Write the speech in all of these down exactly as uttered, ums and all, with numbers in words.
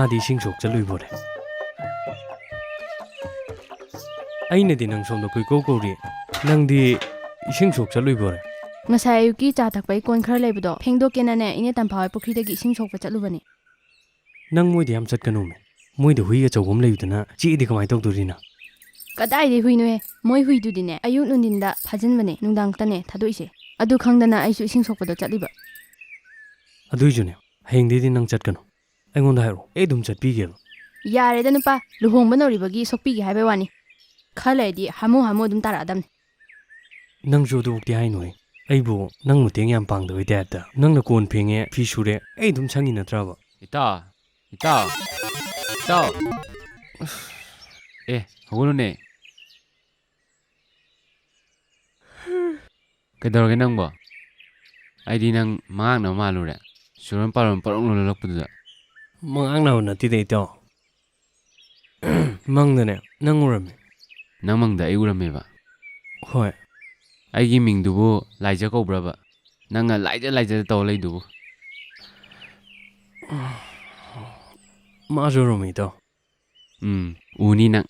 ꯃꯥꯗꯤ ꯏꯁꯤꯡ ꯁꯣꯛ ꯆꯠꯂꯨꯏꯕꯣꯔꯦ꯫ ꯑꯩꯅꯗꯤ ꯅꯪ ꯁꯣꯝꯗ ꯀꯣꯏꯀꯧ ꯀꯧꯔꯤ, ꯅꯪꯗꯤ ꯏꯁꯤꯡ ꯁꯣꯛ ꯆꯠꯂꯨꯏꯕꯣꯔꯦ꯫ ꯉꯁꯥꯏ ꯑꯌꯨꯛꯀꯤ ꯆꯥ ꯊꯛꯄꯒꯤ ꯀꯣꯟ ꯈꯔ ꯂꯩꯕꯗꯣ ꯐꯦꯡꯗꯣꯛꯀꯦꯅꯅꯦ, ꯏꯅꯦ ꯇꯝꯐꯥ ꯍꯣꯏ ꯄꯨꯈ꯭ꯔꯤꯗꯒꯤ ꯏꯁꯤꯡ ꯁꯣꯛꯄ ꯆꯠꯂꯨꯕꯅꯦ꯫ ꯅꯪ ꯃꯣꯏꯗ ꯌꯥꯝ ꯆꯠꯀꯅꯨꯃꯦ, ꯃꯣꯏꯗ ꯍꯨꯏ ꯑꯆꯧꯕ ꯑꯃ ꯂꯩꯕꯗꯨꯅ ꯆꯤꯛꯑꯗꯤ ꯀꯃꯥꯏꯅ ꯇꯧꯗꯣꯔꯤꯅꯣ? ꯀꯗꯥꯏꯗꯩ ꯍꯨꯏꯅꯣꯍꯦ? ꯃꯣꯏ ꯍꯨꯏꯗꯨꯗꯤꯅꯦ, ꯑꯌꯨꯛ ꯅꯨꯡꯊꯤꯟꯗ ꯐꯥꯖꯤꯟꯕꯅꯦ, ꯅꯨꯡꯗꯥꯡ ꯈꯛꯇꯅꯦ ꯊꯥꯗꯣꯛꯏꯁꯦ꯫ ꯑꯗꯨ ꯈꯪꯗꯅ ꯑꯩꯁꯨ ꯏꯁꯤꯡ ꯁꯣꯛꯄꯗꯣ ꯆꯠꯂꯤꯕ꯫ ꯑꯗꯨꯏꯁꯨꯅꯦ, ꯍꯌꯦꯡꯗꯩꯗꯤ ꯅꯪ ꯆꯠꯀꯅꯨ꯫ ꯑꯩꯉꯣꯟꯗ ꯍꯥꯏꯔꯛꯑꯣ, ꯑꯩ ꯑꯗꯨꯝ ꯆꯠꯄꯤꯒꯦꯕ꯫ ꯌꯥꯔꯦꯗ ꯅꯨꯄꯥ, ꯂꯨꯍꯣꯡꯕ ꯅꯧꯔꯤꯕꯒꯤ ꯁꯣꯛꯄꯤꯒꯦ ꯍꯥꯏꯕꯩ ꯋꯥꯅꯤ꯫ ꯈꯔ ꯂꯩꯔꯗꯤ ꯍꯥꯃꯨ ꯍꯥꯃꯨ ꯑꯗꯨꯝ ꯇꯥꯔꯛꯑꯗꯝꯅꯤ꯫ ꯅꯪꯁꯨ ꯑꯗꯨꯕꯨꯛꯇꯤ ꯍꯥꯏꯅꯨꯍꯦ꯫ ꯑꯩꯕꯨ ꯅꯪ ꯃꯇꯦꯡ ꯌꯥꯝ ꯄꯥꯡꯗꯕꯩ ꯇꯥꯏꯞꯇ꯫ ꯅꯪꯅ ꯀꯣꯟ ꯐꯦꯡꯉꯦ, ꯐꯤ ꯁꯨꯔꯦ, ꯑꯩ ꯑꯗꯨꯝ ꯁꯪꯉꯤ ꯅꯠꯇ꯭ꯔꯕ? ꯏꯇꯥꯎ, ꯏꯇꯥꯎ, ꯏꯇꯥꯎ꯫ ꯑꯦ, ꯍꯧꯒꯠꯂꯨꯅꯦ꯫ ꯀꯩꯗꯧꯔꯒꯦ ꯅꯪꯕꯣ? ꯑꯩꯗꯤ ꯅꯪ ꯃꯉꯥꯡꯅꯕ ꯃꯥꯜꯂꯨꯔꯦ, ꯆꯨꯔꯣꯟ ꯄꯥꯔꯣꯟ ꯄꯔꯣꯡ ꯂꯣꯜꯂꯛꯄꯗꯨꯗ꯫ ꯃꯉꯥꯡꯅꯕ ꯅꯠꯇꯦꯗ, ꯏꯇꯥꯎ꯫ ꯃꯪꯗꯅꯦ, ꯅꯪ ꯎꯔꯝꯃꯦ꯫ ꯅꯪ ꯃꯪꯗ ꯑꯩ ꯎꯔꯝꯃꯦꯕ? ꯍꯣꯏ꯫ ꯑꯩꯒꯤ ꯃꯤꯡꯗꯨꯕꯨ ꯂꯥꯏꯖ ꯀꯧꯕ꯭ꯔꯕ? ꯅꯪꯅ ꯂꯥꯏꯖ ꯂꯥꯏꯖꯗ ꯇꯧ ꯂꯩꯗꯨꯕꯨ꯫ ꯃꯥꯁꯨ ꯎꯔꯝꯃꯦ, ꯏꯇꯥꯎ꯫ ꯎꯝ, ꯎꯅꯤ ꯅꯪ꯫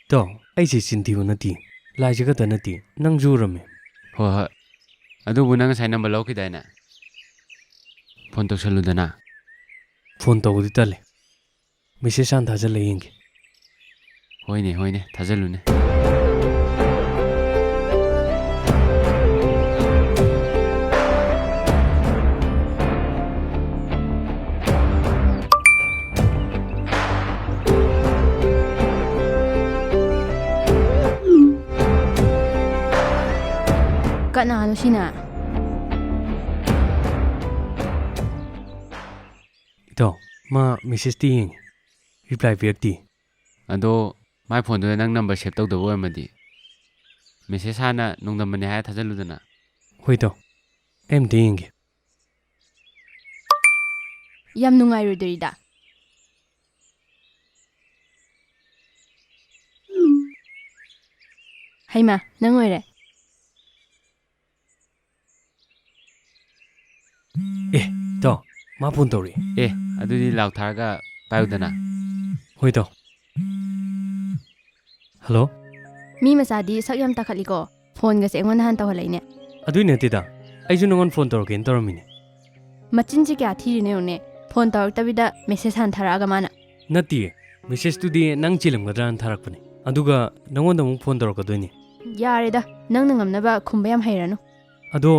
ꯏꯇꯥꯎ, ꯑꯩꯁꯦ ꯆꯤꯟꯊꯤꯕ ꯅꯠꯇꯦ, ꯂꯥꯏꯖ ꯈꯛꯇ ꯅꯠꯇꯦ, ꯅꯪꯁꯨ ꯎꯔꯝꯃꯦ꯫ ꯍꯣꯏ, ꯍꯣꯏ꯫ ꯑꯗꯨꯕꯨ ꯅꯪ ꯉꯁꯥꯏ ꯅꯝꯕꯔ ꯂꯧꯈꯤꯗꯥꯏꯅꯦ? ꯐꯣꯟ ꯇꯧꯁꯜꯂꯨꯗꯅ꯫ ꯐꯣꯟ ꯇꯧꯕꯗꯤ ꯇꯜꯂꯦ꯫ ꯃꯦꯁꯦꯖ ꯍꯥꯟꯅ ꯊꯥꯖꯤꯜꯂ ꯌꯦꯡꯒꯦ꯫ ꯍꯣꯏꯅꯦ, ꯍꯣꯏꯅꯦ, ꯊꯥꯖꯤꯜꯂꯨꯅꯦ꯫ ꯀꯅꯥꯅꯣ ꯁꯤꯅ? ꯏꯇꯥꯎ, ꯃꯥ ꯃꯦꯁꯦꯖꯇꯤ ꯌꯦꯡꯉꯤ, ꯔꯤꯄ꯭ꯂꯥꯏ ꯄꯤꯔꯛꯇꯦ꯫ ꯑꯗꯣ ꯃꯥꯏ ꯐꯣꯟꯗꯨꯗ ꯅꯪ ꯅꯝꯕꯔ ꯁꯦꯚ ꯇꯧꯗꯕ ꯑꯣꯏꯔꯝꯃꯗꯤ, ꯃꯦꯁꯦꯖ ꯍꯥꯟꯅ ꯅꯣꯡꯗꯝꯕꯅꯦ ꯍꯥꯏꯔ ꯊꯥꯖꯤꯜꯂꯨꯗꯅ꯫ ꯍꯣꯏ ꯏꯇꯥꯎ, ꯑꯩ ꯑꯝꯇ ꯌꯦꯡꯒꯦ꯫ ꯌꯥꯝ ꯅꯨꯡꯉꯥꯏꯔꯣꯏꯗꯣꯔꯤꯗ꯫ ꯍꯩꯃꯥ, ꯅꯪ ꯑꯣꯏꯔꯦ꯫ ꯑꯦ, ꯏꯇꯥꯎ, ꯃꯥ ꯐꯣꯟ ꯇꯧꯔꯛꯑꯦ꯫ ꯑꯦ, ꯑꯗꯨꯗꯤ ꯂꯥꯎ ꯊꯥꯔꯒ ꯄꯥꯏꯌꯨꯗꯅ꯫ ꯍꯣꯏ, ꯏꯇꯥꯎ꯫ ꯍꯜꯂꯣ꯫ ꯃꯤ ꯃꯆꯥꯗꯤ ꯁꯛ ꯌꯥꯝ ꯇꯥꯈꯠꯂꯤꯀꯣ꯫ ꯐꯣꯟꯒꯁꯦ ꯑꯩꯉꯣꯟꯗ ꯍꯥꯟꯅ ꯇꯧꯍꯜꯂꯛꯏꯅꯦ꯫ ꯑꯗꯨꯏ ꯅꯠꯇꯦꯗ, ꯑꯩꯁꯨ ꯅꯪꯉꯣꯟꯗ ꯐꯣꯟ ꯇꯧꯔꯛꯀꯦꯅ ꯇꯧꯔꯝꯃꯤꯅꯦ꯫ ꯃꯆꯤꯟꯁꯤ ꯀꯌꯥ ꯊꯤꯔꯤꯅꯣ ꯌꯦꯡꯉꯨꯅꯦ꯫ ꯐꯣꯟ ꯇꯧꯔꯛꯇꯕꯤꯗ ꯃꯦꯁꯦꯖ ꯍꯥꯟꯅ ꯊꯥꯔꯛꯑꯒ ꯃꯥꯅ꯫ ꯅꯠꯇꯤꯌꯦ, ꯃꯦꯁꯦꯖꯇꯨꯗꯤ ꯅꯪ ꯆꯤꯜꯂꯝꯒꯗ꯭ꯔꯥꯅ ꯊꯥꯔꯛꯄꯅꯦ꯫ ꯑꯗꯨꯒ ꯅꯪꯉꯣꯟꯗ ꯑꯃꯨꯛ ꯐꯣꯟ ꯇꯧꯔꯛꯀꯗꯣꯏꯅꯤ꯫ ꯌꯥꯔꯦꯗ, ꯅꯪꯅ ꯉꯝꯅꯕ ꯈꯨꯝꯕ ꯌꯥꯝ ꯍꯩꯔꯅꯨ꯫ ꯑꯗꯣ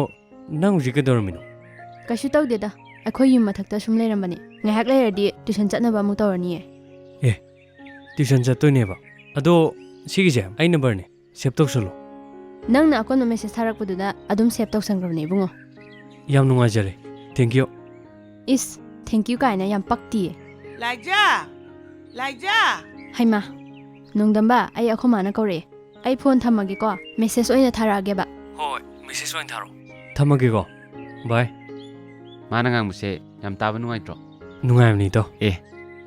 ꯅꯪ ꯍꯧꯖꯤꯛ ꯀꯩꯗꯧꯔꯝꯃꯤꯅꯣ? ꯀꯩꯁꯨ ꯇꯧꯗꯦꯗ, ꯑꯩꯈꯣꯏ ꯌꯨꯝ ꯃꯊꯛꯇ ꯁꯨꯝ ꯂꯩꯔꯝꯕꯅꯦ꯫ ꯉꯥꯏꯍꯥꯛ ꯂꯩꯔꯗꯤ ꯇꯨꯏꯁꯟ ꯆꯠꯅꯕ ꯑꯃꯨꯛ ꯇꯧꯔꯅꯤꯌꯦ꯫ ꯑꯦ, ꯇꯨꯏꯁꯟ ꯆꯠꯇꯣꯏꯅꯦꯕ? ꯑꯗꯣ ꯁꯤꯒꯤꯁꯦ ꯑꯩ ꯅꯝꯕꯔꯅꯦ, ꯁꯦꯞ ꯇꯧꯁꯜꯂꯣ꯫ ꯅꯪꯅ ꯑꯀꯣꯟꯕ ꯃꯦꯁꯦꯖ ꯊꯥꯔꯛꯄꯗꯨꯗ ꯑꯗꯨꯝ ꯁꯦꯞ ꯇꯧꯁꯟꯈ꯭ꯔꯕꯅꯦ ꯏꯕꯨꯡꯉꯣ꯫ ꯌꯥꯝ ꯅꯨꯡꯉꯥꯏꯖꯔꯦ꯫ Thank you꯫ Is, thank you ꯀꯥꯏꯅ ꯌꯥꯝ ꯄꯛꯇꯤꯌꯦ꯫ ꯂꯥꯏꯖꯥ! ꯂꯥꯏꯖꯥ! ꯍꯩꯃꯥ, ꯅꯣꯡꯗꯝꯕ, ꯑꯩ ꯑꯩꯈꯣꯏ ꯃꯥꯅ ꯀꯧꯔꯛꯑꯦ꯫ ꯑꯩ ꯐꯣꯟ ꯊꯝꯃꯒꯦꯀꯣ, ꯃꯦꯁꯦꯖ ꯑꯣꯏꯅ ꯊꯥꯔꯛꯑꯒꯦꯕ꯫ ꯍꯣꯏ, ꯃꯦꯁꯦꯖ ꯑꯣꯏꯅ ꯊꯥꯔꯛꯑꯣ꯫ ꯊꯝꯃꯒꯦꯀꯣ꯫ ꯕꯥꯏ꯫ ꯃꯥꯅ ꯉꯥꯡꯕꯁꯦ ꯌꯥꯝ ꯇꯥꯕ ꯅꯨꯡꯉꯥꯏꯇ꯭ꯔꯣ? ꯅꯨꯡꯉꯥꯏꯕꯅꯤ, ꯏꯇꯥꯎ꯫ ꯑꯦ,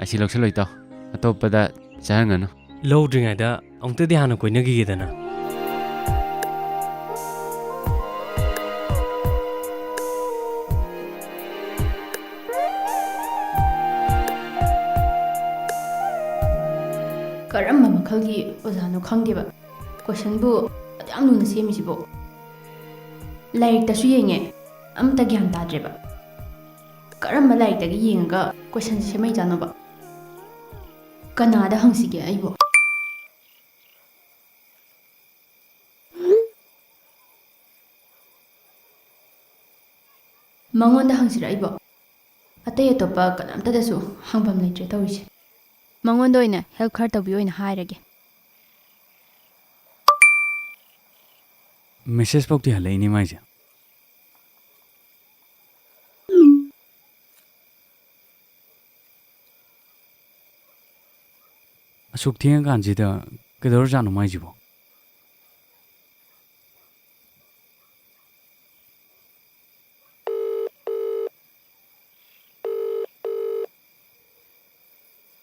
ꯑꯁꯤ ꯂꯧꯁꯤꯜꯂꯣ, ꯏꯇꯥꯎ꯫ ꯑꯇꯣꯞꯄꯗ ꯆꯥꯍꯟꯒꯅꯨ꯫ ꯂꯧꯗ꯭ꯔꯤꯉꯩꯗ ꯑꯃꯨꯛꯇꯗꯤ ꯍꯥꯟꯅ ꯀꯣꯏꯅꯈꯤꯒꯦꯗꯅ꯫ ꯀꯔꯝꯕ ꯃꯈꯜꯒꯤ ꯑꯣꯖꯥꯅꯣ ꯈꯪꯗꯦꯕ, ꯀꯣꯏꯁꯟꯕꯨ ꯑꯗꯨꯌꯥꯝ ꯂꯨꯅ ꯁꯦꯝꯃꯤꯁꯤꯕꯣ? ꯂꯥꯏꯔꯤꯛꯇꯁꯨ ꯌꯦꯡꯉꯦ, ꯑꯝꯇ ꯒ꯭ꯌꯥꯟ ꯇꯥꯗ꯭ꯔꯦꯕ꯫ ꯀꯔꯝꯕ ꯂꯥꯏꯔꯤꯛꯇꯒꯤ ꯌꯦꯡꯉꯒ ꯀꯣꯏꯁꯟꯁꯦ ꯁꯦꯝꯃꯛꯏꯖꯥꯠꯅꯣꯕ? ꯀꯅꯥꯗ ꯍꯪꯁꯤꯒꯦ ꯑꯩꯕꯣ? ꯃꯉꯣꯟꯗ ꯍꯪꯁꯤꯔ ꯑꯩꯕꯣ? ꯑꯇꯩ ꯑꯇꯣꯞꯄ ꯀꯅꯥꯝꯇꯗꯁꯨ ꯍꯪꯐꯝ ꯂꯩꯇ꯭ꯔꯦ ꯇꯧꯔꯤꯁꯦ꯫ ꯃꯉꯣꯟꯗ ꯑꯣꯏꯅ ꯍꯦꯜꯞ ꯈꯔ ꯇꯧꯕꯤꯌꯨ ꯑꯣꯏꯅ ꯍꯥꯏꯔꯒꯦ꯫ ꯃꯦꯁꯦꯖ ꯐꯥꯎꯗꯤ ꯍꯜꯂꯛꯏꯅꯦ ꯃꯥꯏꯁꯦ꯫ ꯑꯁꯨꯛ ꯊꯦꯡꯉꯀꯥꯟꯁꯤꯗ ꯀꯩꯗꯧꯔꯖꯥꯠꯅꯣ ꯃꯥꯏꯁꯤꯕꯣ?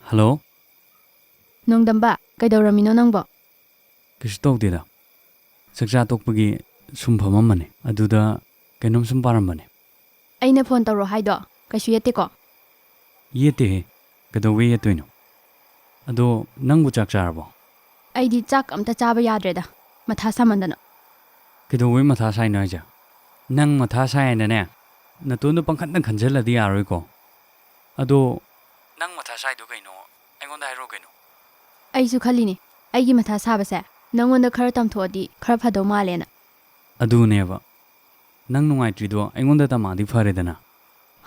ꯍꯜꯂꯣ? ꯅꯣꯡꯗꯝꯕ, ꯀꯩꯗꯧꯔꯝꯃꯤꯅꯣ ꯅꯪꯕꯣ? ꯀꯩꯁꯨ ꯇꯧꯗꯦꯗ꯫ ꯆꯥꯛꯆꯥ ꯇꯣꯛꯄꯒꯤ ꯁꯨꯝ ꯐꯝꯃꯝꯕꯅꯦ꯫ ꯑꯗꯨꯗ ꯀꯩꯅꯣꯝ ꯁꯨꯝ ꯄꯥꯔꯝꯕꯅꯦ꯫ ꯑꯩꯅ ꯐꯣꯟ ꯇꯧꯔꯣ ꯍꯥꯏꯗꯣ? ꯀꯩꯁꯨ ꯌꯦꯠꯇꯦꯀꯣ? ꯌꯦꯠꯇꯦꯍꯦ꯫ ꯀꯩꯗꯧꯕꯩ ꯌꯦꯠꯇꯣꯏꯅꯣ? ꯑꯗꯣ ꯅꯪꯕꯨ ꯆꯥꯛ ꯆꯥꯔꯕꯣ? ꯑꯩꯗꯤ ꯆꯥꯛ ꯑꯝꯇ ꯆꯥꯕ ꯌꯥꯗ꯭ꯔꯦꯗ, ꯃꯊꯥ ꯁꯥꯃꯟꯗꯅ꯫ ꯀꯩꯗꯧꯕꯩ ꯃꯊꯥ ꯁꯥꯏꯅꯣ ꯍꯥꯏꯁꯦ? ꯅꯪ ꯃꯊꯥ ꯁꯥꯏ ꯍꯥꯏꯅꯅꯦ, ꯅꯇꯣꯟꯗ ꯄꯪꯈꯟꯗ ꯈꯟꯖꯜꯂꯗꯤ ꯌꯥꯔꯣꯏꯀꯣ꯫ ꯑꯗꯣ ꯅꯪ ꯃꯊꯥ ꯁꯥꯏꯗꯣ ꯀꯩꯅꯣ? ꯑꯩꯉꯣꯟꯗ ꯍꯥꯏꯔꯛꯑꯣ ꯀꯩꯅꯣ꯫ ꯑꯩꯁꯨ ꯈꯜꯂꯤꯅꯦ, ꯑꯩꯒꯤ ꯃꯊꯥ ꯁꯥꯕꯁꯦ ꯅꯪꯉꯣꯟꯗ ꯈꯔ ꯇꯝꯊꯣꯛꯑꯗꯤ ꯈꯔ ꯐꯗꯧ ꯃꯥꯜꯂꯦꯅ꯫ ꯑꯗꯨꯅꯦꯕ꯫ ꯅꯪ ꯅꯨꯡꯉꯥꯏꯇ꯭ꯔꯤꯗꯣ ꯑꯩꯉꯣꯟꯗ ꯇꯝꯃꯛꯑꯗꯤ ꯐꯔꯦꯗꯅ꯫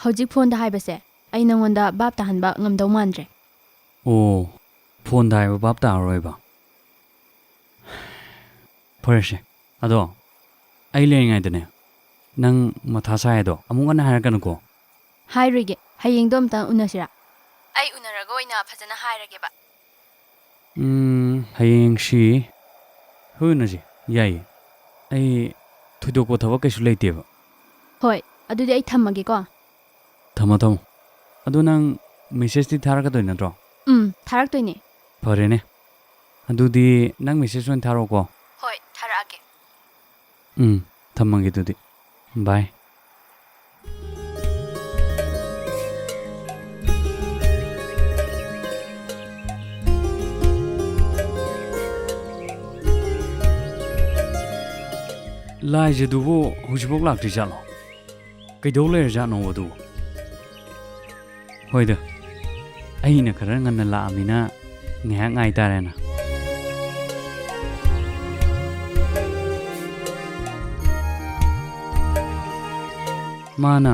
ꯍꯧꯖꯤꯛ ꯐꯣꯟꯗ ꯍꯥꯏꯕꯁꯦ ꯑꯩ ꯅꯪꯉꯣꯟꯗ ꯚꯥꯞ ꯇꯥꯍꯟꯕ ꯉꯝꯗꯧ ꯃꯥꯟꯗ꯭ꯔꯦ꯫ ꯑꯣ, ꯐꯣꯟꯗ ꯍꯥꯏꯕ ꯚꯥꯞ ꯇꯥꯔꯔꯣꯏꯕ꯫ ꯐꯔꯦꯁꯦ꯫ ꯑꯗꯣ ꯑꯩ ꯂꯩꯔꯤꯉꯩꯗꯅꯦ, ꯅꯪ ꯃꯊꯥ ꯁꯥꯏ ꯍꯥꯏꯗꯣ ꯑꯃꯨꯛ ꯍꯟꯅ ꯍꯥꯏꯔꯛꯀꯅꯨꯀꯣ꯫ ꯍꯥꯏꯔꯣꯏꯒꯦ, ꯍꯌꯦꯡꯗꯣ ꯑꯝꯇ ꯎꯅꯁꯤꯔꯥ? ꯑꯩ ꯎꯅꯔꯒ ꯑꯣꯏꯅ ꯐꯖꯅ ꯍꯥꯏꯔꯒꯦꯕ꯫ ꯎꯝ, ꯍꯌꯦꯡꯁꯤ ꯍꯣꯏ ꯎꯅꯁꯤ, ꯌꯥꯏꯌꯦ꯫ ꯑꯩ ꯊꯣꯏꯗꯣꯛꯄ ꯊꯕꯛ ꯀꯩꯁꯨ ꯂꯩꯇꯦꯕ꯫ ꯍꯣꯏ, ꯑꯗꯨꯗꯤ ꯑꯩ ꯊꯝꯃꯒꯦꯀꯣ꯫ ꯊꯝꯃꯣ, ꯊꯝꯃꯣ꯫ ꯑꯗꯣ ꯅꯪ ꯃꯦꯁꯦꯖꯇꯤ ꯊꯥꯔꯛꯀꯗꯣꯏ ꯅꯠꯇ꯭ꯔꯣ? ꯎꯝ, ꯊꯥꯔꯛꯇꯣꯏꯅꯦ꯫ ꯐꯔꯦꯅꯦ꯫ ꯑꯗꯨꯗꯤ ꯅꯪ ꯃꯦꯁꯦꯖ ꯑꯣꯏꯅ ꯊꯥꯔꯛꯑꯣꯀꯣ꯫ ꯍꯣꯏ, ꯊꯥꯔꯛꯑꯒꯦ꯫ ꯎꯝ, ꯊꯝꯃꯒꯦ ꯑꯗꯨꯗꯤ꯫ ꯕꯥꯏ꯫ ꯂꯥꯏꯖꯗꯨꯕꯨ ꯍꯧꯖꯤꯛꯐꯥꯎ ꯂꯥꯛꯇ꯭ꯔꯤꯖꯥꯠꯂꯣ? ꯀꯩꯗꯧ ꯂꯩꯔꯖꯥꯠꯅꯣ ꯑꯗꯨꯕꯨ? ꯍꯣꯏꯗ, ꯑꯩꯅ ꯈꯔ ꯉꯟꯅ ꯂꯥꯛꯑꯃꯤꯅ ꯉꯥꯏꯍꯥꯛ ꯉꯥꯏ ꯇꯥꯔꯦꯅ꯫ ꯃꯥꯅ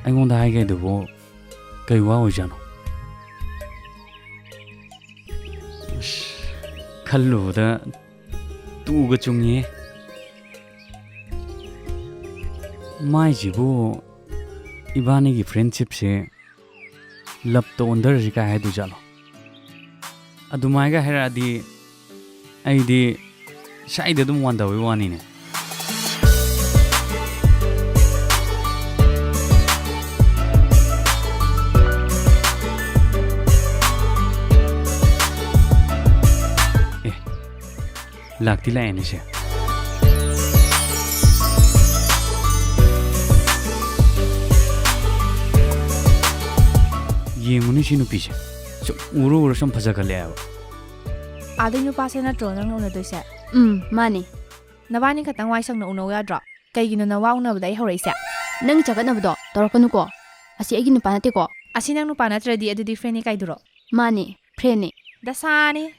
ꯑꯩꯉꯣꯟꯗ ꯍꯥꯏꯒꯦ ꯍꯥꯏꯗꯨꯕꯨ ꯀꯩ ꯋꯥ ꯑꯣꯏꯖꯥꯠꯅꯣ? ꯑꯁ, ꯈꯜꯂꯨꯕꯗ ꯇꯨꯒ ꯆꯨꯡꯉꯤꯍꯦ꯫ ꯃꯥꯏꯁꯤꯕꯨ ꯏꯕꯥꯅꯤꯒꯤ ꯐ꯭ꯔꯦꯟꯁꯤꯞꯁꯦ ꯂꯞꯇ ꯑꯣꯟꯊꯔꯁꯤ ꯀꯥꯏ ꯍꯥꯏꯗꯣꯏꯖꯥꯠꯂꯣ? ꯑꯗꯨꯃꯥꯏꯒ ꯍꯥꯏꯔꯛꯑꯗꯤ ꯑꯩꯗꯤ ꯁ꯭ꯋꯥꯏꯗ ꯑꯗꯨꯝ ꯋꯥꯟꯗꯕꯩ ꯋꯥꯅꯤꯅꯦ꯫ ꯑꯦ, ꯂꯥꯛꯇꯤ ꯂꯥꯛꯑꯦꯅꯦ ꯁꯦ꯫ ꯌꯦꯡꯉꯨꯅꯦ ꯁꯤ ꯅꯨꯄꯤꯁꯦ꯫ ꯁꯨꯝ ꯎꯔ ꯎꯔ ꯁꯨꯝ ꯐꯖꯈꯠꯂꯛꯑꯦꯕ꯫ ꯑꯥꯗꯩ ꯅꯨꯄꯥꯁꯦ ꯅꯠꯇ꯭ꯔꯣ ꯅꯪꯅ ꯎꯅꯗꯣꯏꯁꯦ? ꯎꯝ, ꯃꯥꯅꯦ꯫ ꯅꯕꯥꯅꯤ ꯈꯛꯇꯪ ꯋꯥꯏ ꯁꯪꯅ ꯎꯅꯧ ꯌꯥꯗ꯭ꯔꯣ? ꯀꯩꯒꯤꯅꯣ ꯅꯋꯥ ꯎꯅꯕꯗ ꯑꯩ ꯍꯧꯔꯛꯏꯁꯦ? ꯅꯪ ꯆꯒꯠꯅꯕꯗꯣ ꯇꯧꯔꯛꯀꯅꯨꯀꯣ꯫ ꯑꯁꯤ ꯑꯩꯒꯤ ꯅꯨꯄꯥ ꯅꯠꯇꯦꯀꯣ꯫ ꯑꯁꯤ ꯅꯪ ꯅꯨꯄꯥ ꯅꯠꯇ꯭ꯔꯗꯤ ꯑꯗꯨꯗꯤ friendꯅꯤ ꯀꯥꯏꯗꯨꯔꯣ? ꯃꯥꯅꯦ, friendꯅꯦ꯫ ꯗꯁꯥꯅꯤ꯫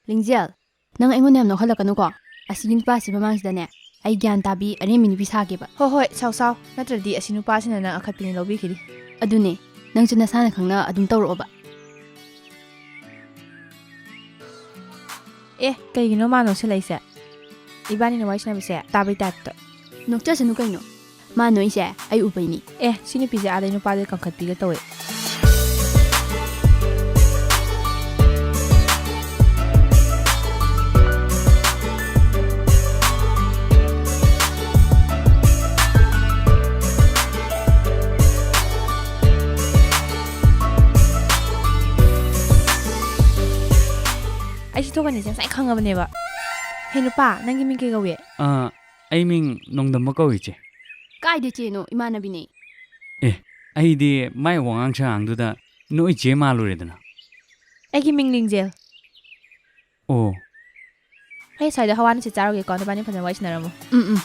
ꯂꯤꯡꯖꯦꯜ, ꯅꯪ ꯑꯩꯉꯣꯟꯗ ꯌꯥꯝ ꯅꯣꯛꯍꯜꯂꯛꯀꯅꯨꯀꯣ꯫ ꯑꯁꯤꯒꯤ ꯅꯨꯄꯥꯁꯤ ꯃꯃꯥꯡꯁꯤꯗꯅꯦ, ꯑꯩ ꯒ꯭ꯌꯥꯟ ꯇꯥꯕꯤ ꯑꯔꯦꯝꯕꯤ ꯅꯨꯄꯤ ꯁꯥꯒꯦꯕ꯫ ꯍꯣ ꯍꯣꯏ, ꯁꯥꯎ ꯁꯥꯎ꯫ ꯅꯠꯇ꯭ꯔꯗꯤ ꯑꯁꯤ ꯅꯨꯄꯥꯁꯤꯅ ꯅꯪ ꯑꯈꯠꯄꯤꯅꯦ ꯂꯧꯕꯤꯈꯤꯅꯤ꯫ ꯑꯗꯨꯅꯦ, ꯅꯪꯁꯨ ꯅꯁꯥꯅ ꯈꯪꯅ ꯑꯗꯨꯝ ꯇꯧꯔꯛꯑꯣꯕ꯫ ꯑꯦ, ꯀꯩꯒꯤꯅꯣ ꯃꯥ ꯅꯣꯛꯁꯤꯜꯂꯛꯏꯁꯦ? ꯏꯕꯥꯅꯤꯅ ꯋꯥꯔꯤ ꯁꯥꯟꯅꯕꯁꯦ ꯇꯥꯕꯩ typeꯇ꯫ ꯅꯣꯛꯆꯁꯅꯨ ꯀꯩꯅꯣ꯫ ꯃꯥ ꯅꯣꯛꯏꯁꯦ ꯑꯩ ꯎꯕꯩꯅꯤ꯫ ꯑꯦ, ꯁꯤ ꯅꯨꯄꯤꯁꯦ ꯑꯥꯗꯩ ꯅꯨꯄꯥꯗ ꯀꯟꯈꯠꯄꯤꯒꯦ ꯇꯧꯋꯦ꯫ ꯑꯩꯁꯤ ꯊꯣꯛꯀꯅꯤꯁꯦ ꯉꯁꯥꯏ ꯈꯪꯉꯕꯅꯦꯕ꯫ ꯍꯦ ꯅꯨꯄꯥ, ꯅꯪꯒꯤ ꯃꯤꯡ ꯀꯩ ꯀꯧꯏ? ꯑꯥ, ꯑꯩ ꯃꯤꯡ ꯅꯣꯡꯗꯝꯕ ꯀꯧꯏ, ꯏꯆꯦ꯫ ꯀꯥꯏꯗ ꯆꯦꯅꯣ? ꯏꯃꯥꯟꯅꯕꯤꯅꯦ꯫ ꯑꯦ, ꯑꯩꯗꯤ ꯃꯥꯏ ꯋꯥꯉꯥꯡ ꯁꯉꯥꯡꯗꯨꯗ ꯅꯣꯏ ꯆꯦ ꯃꯥꯜꯂꯨꯔꯦꯗꯅ꯫ ꯑꯩꯒꯤ ꯃꯤꯡ ꯂꯤꯡꯖꯦꯜ꯫ ꯑꯣ꯫ ꯑꯩ ꯁ꯭ꯋꯥꯏꯗ ꯍꯋꯥ ꯅꯨꯡꯁꯤꯠ ꯆꯥꯔꯨꯒꯦꯀꯣ, ꯅꯕꯥꯅꯤ ꯐꯖꯅ ꯋꯥꯔꯤ ꯁꯥꯟꯅꯔꯝꯃꯣ꯫ ꯎꯝ, ꯎꯝ꯫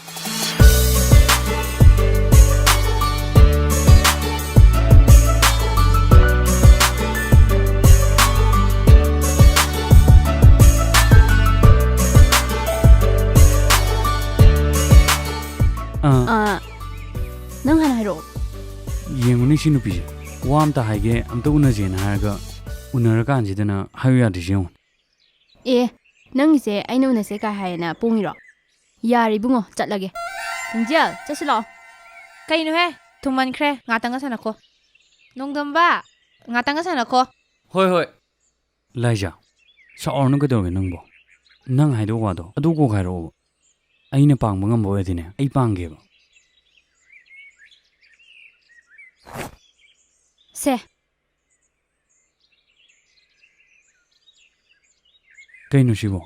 ꯑꯥ꯫ ꯑꯥ, ꯅꯪ ꯍꯥꯟꯅ ꯍꯥꯏꯔꯛꯑꯣ꯫ ꯌꯦꯡꯉꯨꯅꯦ ꯁꯤ ꯅꯨꯄꯤꯁꯦ꯫ ꯋꯥ ꯑꯝꯇ ꯍꯥꯏꯒꯦ, ꯑꯝꯇ ꯎꯅꯁꯦꯅ ꯍꯥꯏꯔꯒ ꯎꯅꯔꯀꯥꯟꯁꯤꯗꯅ ꯍꯥꯏꯌꯨ ꯌꯥꯗ꯭ꯔꯤꯁꯦ ꯌꯦꯡꯉꯨ꯫ ꯑꯦ, ꯅꯪꯒꯤꯁꯦ ꯑꯩꯅ ꯎꯅꯁꯦ ꯀꯥꯏ ꯍꯥꯏꯌꯦꯅ ꯄꯣꯡꯉꯤꯔꯣ? ꯌꯥꯔꯦ ꯏꯕꯨꯡꯉꯣ, ꯆꯠꯂꯒꯦ꯫ ꯂꯤꯡꯖꯦꯜ, ꯆꯠꯁꯤ ꯂꯥꯛꯑꯣ꯫ ꯀꯩꯅꯣꯍꯦ? ꯊꯨꯝꯃꯟꯈ꯭ꯔꯦ꯫ ꯉꯥꯛꯇꯪꯒ ꯁꯥꯟꯅꯈꯣ꯫ ꯅꯣꯡꯗꯝꯕ, ꯉꯥꯛꯇꯪꯒ ꯁꯥꯟꯅꯈꯣ꯫ ꯍꯣꯏ, ꯍꯣꯏ꯫ ꯂꯥꯏꯖꯥ, ꯁꯥꯎꯔꯅꯨ ꯀꯩꯗꯧꯔꯒꯦ ꯅꯪꯕꯣ? ꯅꯪ ꯍꯥꯏꯗꯧ ꯋꯥꯗꯣ ꯑꯗꯨ ꯀꯣꯛ ꯍꯥꯏꯔꯛꯑꯣꯕ꯫ ꯑꯩꯅ ꯄꯥꯡꯕ ꯉꯝꯕ ꯑꯣꯏꯔꯗꯤꯅꯦ, ꯑꯩ ꯄꯥꯡꯒꯦꯕ꯫ ꯁꯦ꯫ ꯀꯩꯅꯣ ꯁꯤꯕꯣ?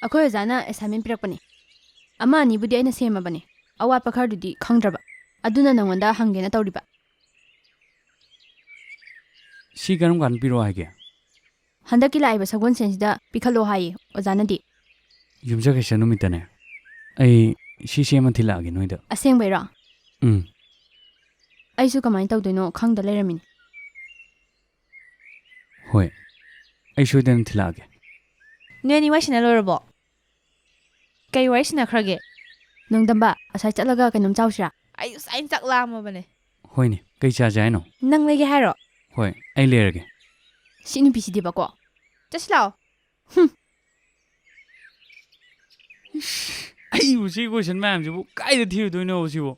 ꯑꯩꯈꯣꯏ ꯑꯣꯖꯥꯅ assignment ꯄꯤꯔꯛꯄꯅꯦ꯫ ꯑꯃ ꯑꯅꯤꯕꯨꯗꯤ ꯑꯩꯅ ꯁꯦꯝꯃꯕꯅꯦ꯫ ꯑꯋꯥꯠꯄ ꯈꯔꯗꯨꯗꯤ ꯈꯪꯗ꯭ꯔꯕ꯫ ꯑꯗꯨꯅ ꯅꯪꯉꯣꯟꯗ ꯍꯪꯒꯦꯅ ꯇꯧꯔꯤꯕ꯫ ꯁꯤ ꯀꯔꯝ ꯀꯥꯟꯗ ꯄꯤꯔꯛꯑꯣ ꯍꯥꯏꯒꯦ? ꯍꯟꯗꯛꯀꯤ ꯂꯥꯛꯏꯕ ꯁꯒꯣꯜꯁꯦꯟꯁꯤꯗ ꯄꯤꯈꯠꯂꯣ ꯍꯥꯏꯌꯦ ꯑꯣꯖꯥꯅꯗꯤ꯫ ꯌꯨꯝꯁꯀꯩꯁ ꯅꯨꯃꯤꯠꯇꯅꯦ꯫ ꯑꯩ ꯁꯤ ꯁꯦꯝꯃ ꯊꯤꯜꯂꯛꯑꯒꯦ ꯅꯣꯏꯗ꯫ ꯑꯁꯦꯡꯕꯩꯔꯣ? ꯎꯝ꯫ ꯑꯩꯁꯨ ꯀꯃꯥꯏꯅ ꯇꯧꯗꯣꯏꯅꯣ ꯈꯪꯗ ꯂꯩꯔꯝꯃꯤꯅꯦ꯫ ꯍꯣꯏ, ꯑꯩ ꯁꯣꯏꯗꯅ ꯊꯤꯜꯂꯛꯑꯒꯦ꯫ ꯅꯣꯏ ꯑꯅꯤ ꯋꯥꯏ ꯁꯤꯟꯅ ꯂꯣꯏꯔꯕꯣ? ꯀꯩ ꯋꯥꯔꯤ ꯁꯤꯟꯅꯈ꯭ꯔꯒꯦ? ꯅꯣꯡꯗꯝꯕ, ꯑꯁꯥꯏ ꯆꯠꯂꯒ ꯀꯩꯅꯣꯝ ꯆꯥꯎꯁꯤꯔꯥ? ꯑꯩ ꯉꯁꯥꯏꯅ ꯆꯥꯛ ꯂꯥꯝꯃꯕꯅꯦ꯫ ꯍꯣꯏꯅꯦ, ꯀꯩ ꯆꯥꯁꯦ ꯍꯥꯏꯅꯣ? ꯅꯪ ꯂꯩꯒꯦ ꯍꯥꯏꯔꯣ? ꯍꯣꯏ, ꯑꯩ ꯂꯩꯔꯒꯦ꯫ ꯁꯤ ꯅꯨꯄꯤꯁꯤꯗꯤꯕꯀꯣ꯫ ꯆꯠꯁꯤ ꯂꯥꯛꯑꯣ꯫ ꯍꯨꯝ꯫ ꯏꯁ, ꯑꯩꯕꯨ ꯁꯤ ꯀꯣꯏꯁꯟ ꯃꯌꯥꯝꯁꯤꯕꯨ ꯀꯥꯏꯗ ꯊꯤꯔꯨꯗꯣꯏꯅꯣ ꯁꯤꯕꯨ?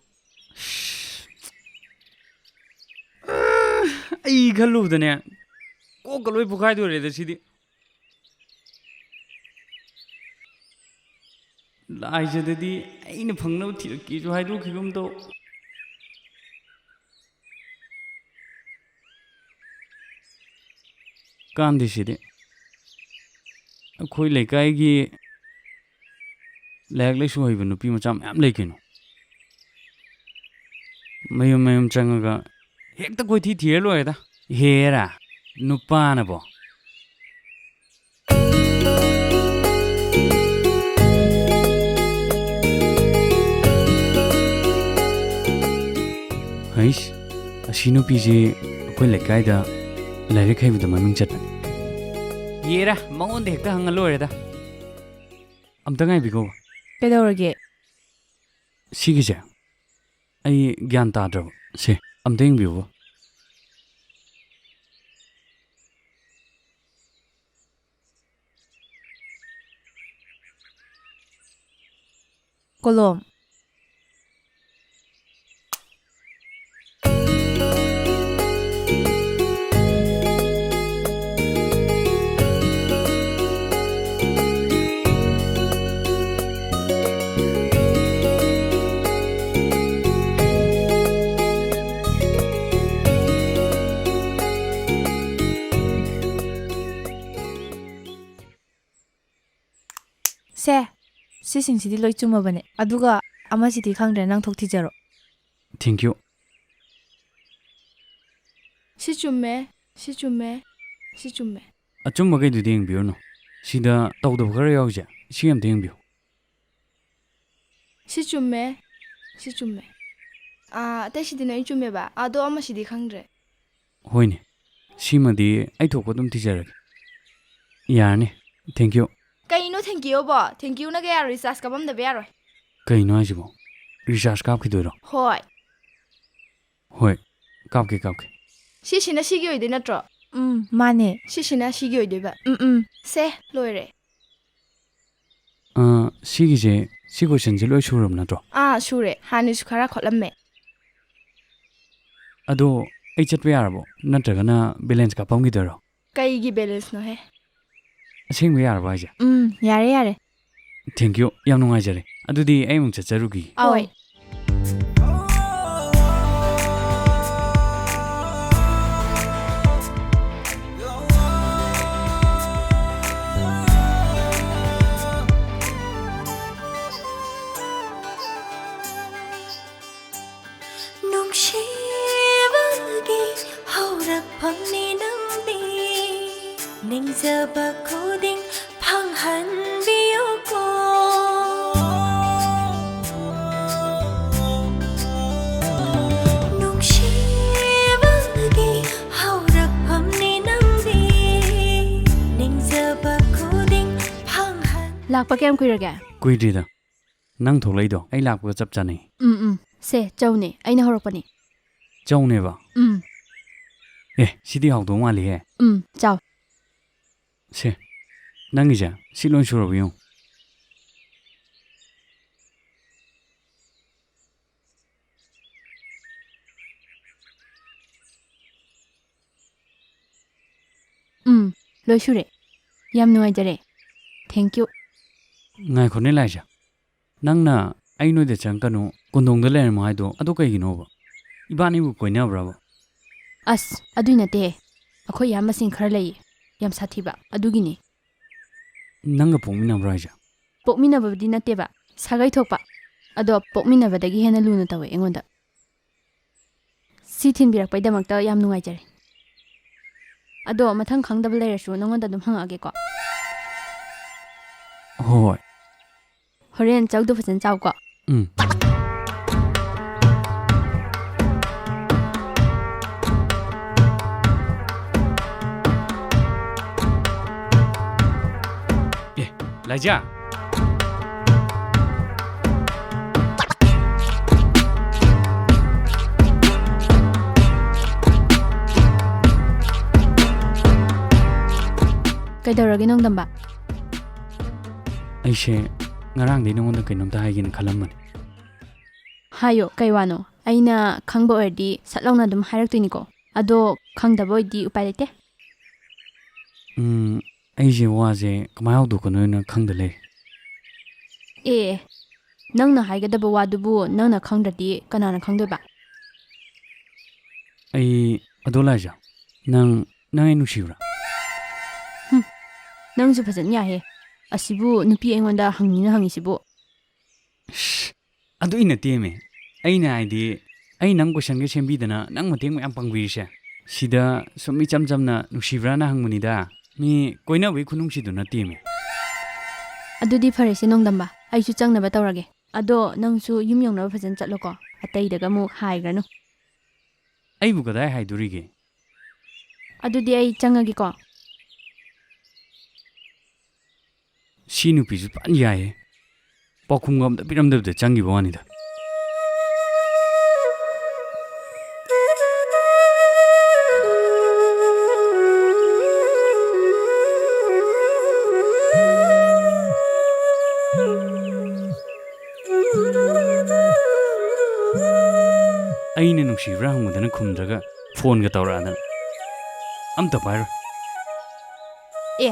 ꯑꯩ ꯈꯜꯂꯨꯕꯗꯅꯦ, ꯀꯣꯛꯀ ꯂꯣꯏ ꯄꯣꯛꯈꯥꯏꯗꯣꯔꯦꯗ ꯁꯤꯗꯤ꯫ ꯂꯥꯏꯖꯗꯗꯤ ꯑꯩꯅ ꯐꯪꯅꯕ ꯊꯤꯔꯛꯀꯦꯁꯨ ꯍꯥꯏꯗꯣꯛꯈꯤꯒꯨꯝ ꯇꯧ꯫ ꯀꯥꯟꯗꯦ ꯁꯤꯗꯤ꯫ ꯑꯩꯈꯣꯏ ꯂꯩꯀꯥꯏꯒꯤ ꯂꯥꯏꯔꯤꯛ ꯂꯥꯏꯁꯨ ꯍꯩꯕ ꯅꯨꯄꯤ ꯃꯆꯥ ꯃꯌꯥꯝ ꯂꯩ ꯀꯩꯅꯣ꯫ ꯃꯌꯨꯝ ꯃꯌꯨꯝ ꯆꯪꯉꯒ ꯍꯦꯛꯇ ꯀꯣꯏꯊꯤ ꯊꯤꯔ ꯂꯣꯏꯔꯦꯗ꯫ ꯍꯦꯔꯥ, ꯅꯨꯄꯥꯅꯕꯣ꯫ ꯍꯩꯁ, ꯑꯁꯤ ꯅꯨꯄꯤꯁꯤ ꯑꯩꯈꯣꯏ ꯂꯩꯀꯥꯏꯗ ꯂꯥꯏꯔꯤꯛ ꯍꯩꯕꯗ ꯃꯃꯤꯡ ꯆꯠꯄꯅꯤ꯫ ꯌꯦꯔꯥ, ꯃꯉꯣꯟꯗ ꯍꯦꯛꯇ ꯍꯪꯉ ꯂꯣꯏꯔꯦꯗ꯫ ꯑꯝꯇ ꯉꯥꯏꯕꯤꯈꯣ꯫ ꯀꯩꯗꯧꯔꯒꯦ? ꯁꯤꯒꯤꯁꯦ ꯑꯩ ꯒ꯭ꯌꯥꯟ ꯇꯥꯗ꯭ꯔꯕ꯫ ꯁꯦ, ꯑꯝꯇ ꯌꯦꯡꯕꯤꯌꯨꯕ꯫ ꯀꯣꯂꯣꯝ꯫ ꯁꯦ, ꯁꯤꯁꯤꯡꯁꯤꯗꯤ ꯂꯣꯏ ꯆꯨꯝꯃꯕꯅꯦ꯫ ꯑꯗꯨꯒ ꯑꯃꯁꯤꯗꯤ ꯈꯪꯗ꯭ꯔꯦ, ꯅꯪ ꯊꯣꯛ ꯊꯤꯖꯔꯣ꯫ Thank you. ꯁꯤ ꯆꯨꯝꯃꯦ, ꯁꯤ ꯆꯨꯝꯃꯦ, ꯁꯤ ꯆꯨꯝꯃꯦ꯫ ꯑꯆꯨꯝꯕꯈꯩꯗꯨꯗꯤ ꯌꯦꯡꯕꯤꯔꯨꯅꯨ꯫ ꯁꯤꯗ ꯇꯧꯗꯕ ꯈꯔ ꯌꯥꯎꯔꯤꯁꯦ, ꯁꯤ ꯑꯝꯇ ꯌꯦꯡꯕꯤꯌꯨ꯫ ꯁꯤ ꯆꯨꯝꯃꯦ, ꯁꯤ ꯆꯨꯝꯃꯦ꯫ ꯑꯥ, ꯑꯇꯩꯁꯤꯗꯤ ꯂꯣꯏ ꯆꯨꯝꯃꯦꯕ, ꯑꯗꯣ ꯑꯃꯁꯤꯗꯤ ꯈꯪꯗ꯭ꯔꯦ꯫ ꯍꯣꯏꯅꯦ, ꯁꯤꯃꯗꯤ ꯑꯩ ꯊꯣꯛꯄ ꯑꯗꯨꯝ ꯊꯤꯖꯔꯒꯦ꯫ ꯌꯥꯔꯅꯤ, thank you꯫ ꯀꯩꯅꯣ thank you ꯕꯣ? Thank you ꯅꯒ ꯌꯥꯔꯣꯏ, recharge ꯀꯥꯞꯄꯝꯗꯕ ꯌꯥꯔꯣꯏ꯫ ꯀꯩꯅꯣ ꯍꯥꯏꯁꯤꯕꯣ? Recharge ꯀꯥꯞꯈꯤꯗꯣꯏꯔꯣ? ꯍꯣꯏ꯫ ꯍꯣꯏ, ꯀꯥꯞꯀꯦ, ꯀꯥꯞꯀꯦ꯫ ꯁꯤꯁꯤꯅ ꯁꯤꯒꯤ ꯑꯣꯏꯗꯣꯏ ꯅꯠꯇ꯭ꯔꯣ? ꯎꯝ, ꯃꯥꯅꯦ꯫ ꯁꯤꯁꯤꯅ ꯁꯤꯒꯤ ꯑꯣꯏꯗꯣꯏꯕ꯫ ꯎꯝ, ꯎꯝ꯫ ꯁꯦ, ꯂꯣꯏꯔꯦ꯫ ꯑ, ꯁꯤꯒꯤꯁꯦ, ꯁꯤ questionꯁꯦ ꯂꯣꯏ ꯁꯨꯔꯕ ꯅꯠꯇ꯭ꯔꯣ? ꯑꯥ, ꯁꯨꯔꯦ꯫ ꯍꯥꯟꯅꯁꯨ ꯈꯔ ꯈꯣꯠꯂꯝꯃꯦ꯫ ꯑꯗꯣ ꯑꯩ ꯆꯠꯄ ꯌꯥꯔꯕꯣ? ꯅꯠꯇ꯭ꯔꯒꯅ balance ꯀꯥꯞꯄꯝꯈꯤꯗꯣꯏꯔꯣ? ꯀꯩꯒꯤ balanceꯅꯣꯍꯦ? ꯑꯁꯦꯡꯕ ꯌꯥꯔꯕꯣ ꯍꯥꯏꯁꯦ? ꯎꯝ, ꯌꯥꯔꯦ, ꯌꯥꯔꯦ꯫ Thank you, ꯌꯥꯝ ꯅꯨꯡꯉꯥꯏꯖꯔꯦ꯫ ꯑꯗꯨꯗꯤ ꯑꯩ ꯑꯃꯨꯛ ꯆꯠꯆꯔꯨꯈꯤꯒꯦ꯫ ꯑꯧ꯫ ꯍꯣꯏ꯫ ꯅꯨꯡꯁꯤꯕꯒꯤ ꯍꯧꯔꯛꯐꯝꯅꯤ ꯅꯪꯗꯤ, ꯅꯤꯡꯖꯕ ꯈꯨꯗꯤꯡ ꯐꯪꯍꯟꯕꯤꯌꯨꯀꯣ꯫ ꯅꯨꯡꯁꯤꯕꯒꯤ ꯍꯧꯔꯛꯐꯝꯅꯤ ꯅꯪꯗꯤ, ꯅꯤꯡꯖꯕ ꯈꯨꯗꯤꯡ ꯐꯪꯍꯟ- ꯂꯥꯛꯄ ꯀꯌꯥꯝ ꯀꯨꯏꯔꯒꯦ? ꯀꯨꯏꯗ꯭ꯔꯤꯗ꯫ ꯅꯪ ꯊꯣꯛꯂꯛꯏꯗꯣ ꯑꯩ ꯂꯥꯛꯄꯒ ꯆꯞ ꯆꯥꯅꯩ꯫ ꯎꯝ, ꯎꯝ꯫ ꯁꯦ, ꯆꯧꯅꯦ꯫ ꯑꯩꯅ ꯍꯧꯔꯛꯄꯅꯤ꯫ ꯆꯧꯅꯦꯕ? ꯎꯝ꯫ ꯑꯦ, ꯁꯤꯗꯤ ꯍꯥꯎꯗꯧ ꯃꯥꯜꯂꯤꯍꯦ꯫ ꯎꯝ, ꯆꯥꯎ꯫ ꯁꯦ, ꯅꯪꯒꯤꯁꯦ ꯁꯤ ꯂꯣꯏ ꯁꯨꯔꯕ ꯌꯦꯡꯉꯨ꯫ ꯎꯝ, ꯂꯣꯏ ꯁꯨꯔꯦ꯫ ꯌꯥꯝ ꯅꯨꯡꯉꯥꯏꯖꯔꯦ꯫ Thank you꯫ ꯉꯥꯏꯈꯣꯅꯦ ꯂꯥꯏꯖꯥ, ꯅꯪꯅ "ꯑꯩ ꯅꯣꯏꯗ ꯆꯪꯉꯛꯀꯅꯨ, ꯀꯣꯟꯗꯣꯡꯗ ꯂꯩꯔꯝꯃꯣ" ꯍꯥꯏꯗꯣ ꯑꯗꯨ ꯀꯩꯒꯤꯅꯣꯕ? ꯏꯕꯥꯅꯤꯕꯨ ꯀꯣꯏꯅꯕ꯭ꯔꯕ? ꯑꯁ, ꯑꯗꯨꯏ ꯅꯠꯇꯦꯍꯦ꯫ ꯑꯩꯈꯣꯏ ꯏꯌꯥꯝꯕꯁꯤꯡ ꯈꯔ ꯂꯩꯌꯦ, ꯌꯥꯝ ꯁꯥꯊꯤꯕ, ꯑꯗꯨꯒꯤꯅꯤ꯫ ꯅꯪꯒ ꯄꯣꯛꯃꯤꯟꯅꯕ꯭ꯔꯣ ꯍꯥꯏꯁꯦ? ꯄꯣꯛꯃꯤꯟꯅꯕꯕꯨꯗꯤ ꯅꯠꯇꯦꯕ, ꯁꯥꯒꯩ ꯊꯣꯛꯄ꯫ ꯑꯗꯣ ꯄꯣꯛꯃꯤꯟꯅꯕꯗꯒꯤ ꯍꯦꯟꯅ ꯂꯨꯅ ꯇꯧꯋꯦ ꯑꯩꯉꯣꯟꯗ꯫ ꯁꯤ ꯊꯤꯟꯕꯤꯔꯛꯄꯩꯗꯃꯛꯇ ꯌꯥꯝ ꯅꯨꯡꯉꯥꯏꯖꯔꯦ꯫ ꯑꯗꯣ ꯃꯊꯪ ꯈꯪꯗꯕ ꯂꯩꯔꯁꯨ ꯅꯉꯣꯟꯗ ꯑꯗꯨꯝ ꯍꯪꯉꯛꯑꯒꯦꯀꯣ꯫ ꯍꯣꯏ꯫ ꯍꯣꯔꯦꯟ ꯆꯧꯗꯣ ꯐꯖꯅ ꯆꯥꯎꯀꯣ꯫ ꯎꯝ꯫ ꯑꯦ, ꯂꯥꯏꯖꯥ꯫ ꯀꯩꯗꯧꯔꯒꯦ, ꯅꯣꯡꯗꯝꯕ? ꯑꯩꯁꯦ ꯉꯔꯥꯡꯗꯩ ꯅꯉꯣꯟꯗ ꯀꯩꯅꯣꯝꯇ ꯍꯥꯏꯒꯦꯅ ꯈꯜꯂꯝꯕꯅꯦ꯫ ꯍꯥꯏꯌꯣ, ꯀꯩ ꯋꯥꯅꯣ? ꯑꯩꯅ ꯈꯪꯕ ꯑꯣꯏꯔꯗꯤ ꯁꯠ ꯂꯥꯎꯅ ꯑꯗꯨꯝ ꯍꯥꯏꯔꯛꯇꯣꯏꯅꯤꯀꯣ꯫ ꯑꯗꯣ ꯈꯪꯗꯕ ꯑꯣꯏꯗꯤ ꯎꯄꯥꯏ ꯂꯩꯇꯦ꯫ ꯎꯝ, ꯑꯩꯁꯦ ꯋꯥꯁꯦ ꯀꯃꯥꯏꯅ ꯍꯧꯗꯣꯛꯀꯅꯣꯅ ꯈꯪꯗ ꯂꯩꯔꯦ꯫ ꯑꯦ, ꯅꯪꯅ ꯍꯥꯏꯒꯗꯕ ꯋꯥꯗꯨꯕꯨ ꯅꯪꯅ ꯈꯪꯗ꯭ꯔꯗꯤ ꯀꯅꯥꯅ ꯈꯪꯗꯣꯏꯕ? ꯑꯩ, ꯑꯗꯣ ꯂꯥꯏꯖꯥ, ꯅꯪ, ꯅꯪ ꯑꯩ ꯅꯨꯡꯁꯤꯕ꯭ꯔꯥ? ꯍꯨꯝ, ꯅꯪꯁꯨ ꯐꯖꯅ ꯌꯥꯏꯍꯦ꯫ ꯑꯁꯤꯕꯨ ꯅꯨꯄꯤ ꯑꯩꯉꯣꯟꯗ ꯍꯪꯅꯤꯅ ꯍꯪꯉꯤꯁꯤꯕꯨ? ꯏꯁ, ꯑꯗꯨꯏ ꯅꯠꯇꯦꯃꯦ꯫ ꯑꯩꯅ ꯍꯥꯏꯗꯤ, ꯑꯩ ꯅꯪ ꯀꯣꯏꯁꯟꯒ ꯁꯦꯝꯕꯤꯗꯅ ꯅꯪ ꯃꯇꯦꯡ ꯃꯌꯥꯝ ꯄꯥꯡꯕꯤꯔꯤꯁꯦ꯫ ꯁꯤꯗ ꯁꯨꯝ ꯏꯆꯝ ꯆꯝꯅ ꯅꯨꯡꯁꯤꯕ꯭ꯔꯥꯅ ꯍꯪꯕꯅꯤꯗ꯫ ꯃꯤ ꯀꯣꯏꯅꯕꯒꯤ ꯈꯨꯅꯨꯡꯁꯤꯗꯨ ꯅꯠꯇꯦꯃꯦ꯫ ꯑꯗꯨꯗꯤ ꯐꯔꯦꯁꯦ ꯅꯣꯡꯗꯝꯕ, ꯑꯩꯁꯨ ꯆꯪꯅꯕ ꯇꯧꯔꯒꯦ꯫ ꯑꯗꯣ ꯅꯪꯁꯨ ꯌꯨꯝ ꯌꯧꯅꯕ ꯐꯖꯅ ꯆꯠꯂꯣꯀꯣ, ꯑꯇꯩꯗꯒ ꯑꯃꯨꯛ ꯍꯥꯏꯈ꯭ꯔꯅꯨ꯫ ꯑꯩꯕꯨ ꯀꯗꯥꯏ ꯍꯥꯏꯗꯣꯔꯤꯒꯦ? ꯑꯗꯨꯗꯤ ꯑꯩ ꯆꯪꯉꯒꯦꯀꯣ꯫ ꯁꯤ ꯅꯨꯄꯤꯁꯨ ꯐꯖꯅ ꯌꯥꯏꯌꯦ꯫ ꯄꯥꯎꯈꯨꯝꯒ ꯑꯝꯇ ꯄꯤꯔꯝꯗꯕꯤꯗ ꯆꯪꯈꯤꯕ ꯋꯥꯅꯤꯗ꯫ ꯑꯩꯅ ꯅꯨꯡꯁꯤꯕ꯭ꯔꯥ ꯍꯪꯕꯗꯅ ꯈꯨꯝꯗ꯭ꯔꯒ ꯐꯣꯟꯒ ꯇꯧꯔꯛꯑꯗꯅ꯫ ꯑꯝꯇ ꯄꯥꯏꯔꯣꯏ꯫ ꯑꯦ,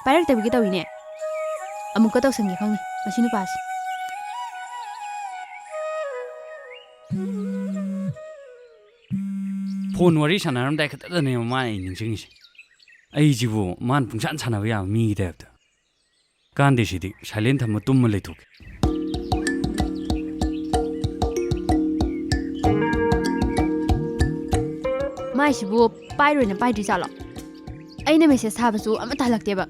ꯄꯥꯏꯔꯛꯇꯕꯤꯒ ꯇꯧꯏꯅꯦ꯫ ꯑꯃꯨꯛꯀ ꯇꯧꯁꯟꯒꯦ ꯈꯪꯅꯤ ꯃꯁꯤ ꯅꯨꯄꯥꯁꯦ꯫ ꯐꯣꯟ ꯋꯥꯔꯤ ꯁꯥꯟꯅꯔꯝꯗꯥꯏ ꯈꯛꯇꯗꯅꯦꯕ ꯃꯥꯅ ꯑꯩ ꯅꯤꯡꯁꯤꯡꯉꯤꯁꯦ꯫ ꯑꯩꯁꯤꯕꯨ ꯃꯥꯅ ꯄꯨꯡꯁꯥꯟ ꯁꯥꯟꯅꯕ ꯌꯥꯕ ꯃꯤꯒꯤ ꯇꯥꯏꯞꯇ꯫ ꯀꯥꯟꯗꯦ ꯁꯤꯗꯤ, silent ꯊꯝꯃ ꯇꯨꯝꯃ ꯂꯩꯊꯣꯛꯀꯦ꯫ ꯃꯥꯏꯁꯤꯕꯨ ꯄꯥꯏꯔꯣꯏꯅ ꯄꯥꯏꯗ꯭ꯔꯤ ꯖꯥꯠꯂꯣ? ꯑꯩꯅ ꯃꯦꯁꯦꯖ ꯊꯥꯕꯁꯨ ꯑꯃꯠꯇ ꯍꯜꯂꯛꯇꯦꯕ꯫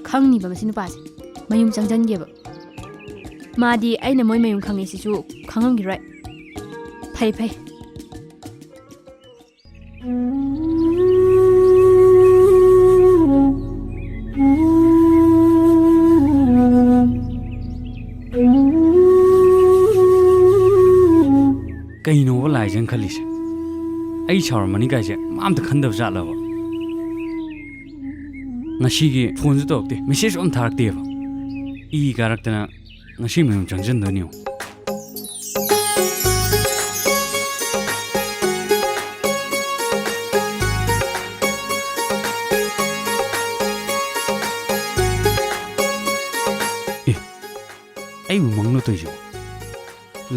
ꯈꯪꯅꯤꯕ ꯃꯁꯤ ꯅꯨꯄꯥꯁꯦ꯫ ꯃꯌꯨꯝ ꯆꯪꯁꯟꯒꯦꯕ꯫ ꯃꯥꯗꯤ ꯑꯩꯅ ꯃꯣꯏ ꯃꯌꯨꯝ ꯈꯪꯉꯦ ꯁꯤꯁꯨ ꯈꯪꯉꯝꯈꯤꯔꯣꯏ꯫ ꯐꯩ, ꯐꯩ꯫ ꯀꯩꯅꯣꯕ ꯂꯥꯏꯖꯅ ꯈꯜꯂꯤꯁꯦ? ꯑꯩ ꯁꯥꯎꯔꯝꯃꯅꯤ ꯀꯥꯏꯁꯦ ꯃꯥ ꯑꯝꯇ ꯈꯟꯗꯕ ꯖꯥꯠꯂꯕ? ꯉꯁꯤꯒꯤ ꯐꯣꯟꯁꯨ ꯇꯧꯔꯛꯇꯦ, ꯃꯦꯁꯦꯖꯁꯨ ꯑꯝ ꯊꯥꯔꯛꯇꯦꯕ꯫ ꯏ ꯀꯥꯔꯛꯇꯅ ꯉꯁꯤ ꯃꯌꯨꯝ ꯆꯪꯁꯤꯟꯗꯣꯏꯅꯦ꯫ ꯑꯦ, ꯑꯩꯕꯨ ꯃꯪꯂꯣ ꯇꯧꯔꯤꯁꯤꯕꯣ?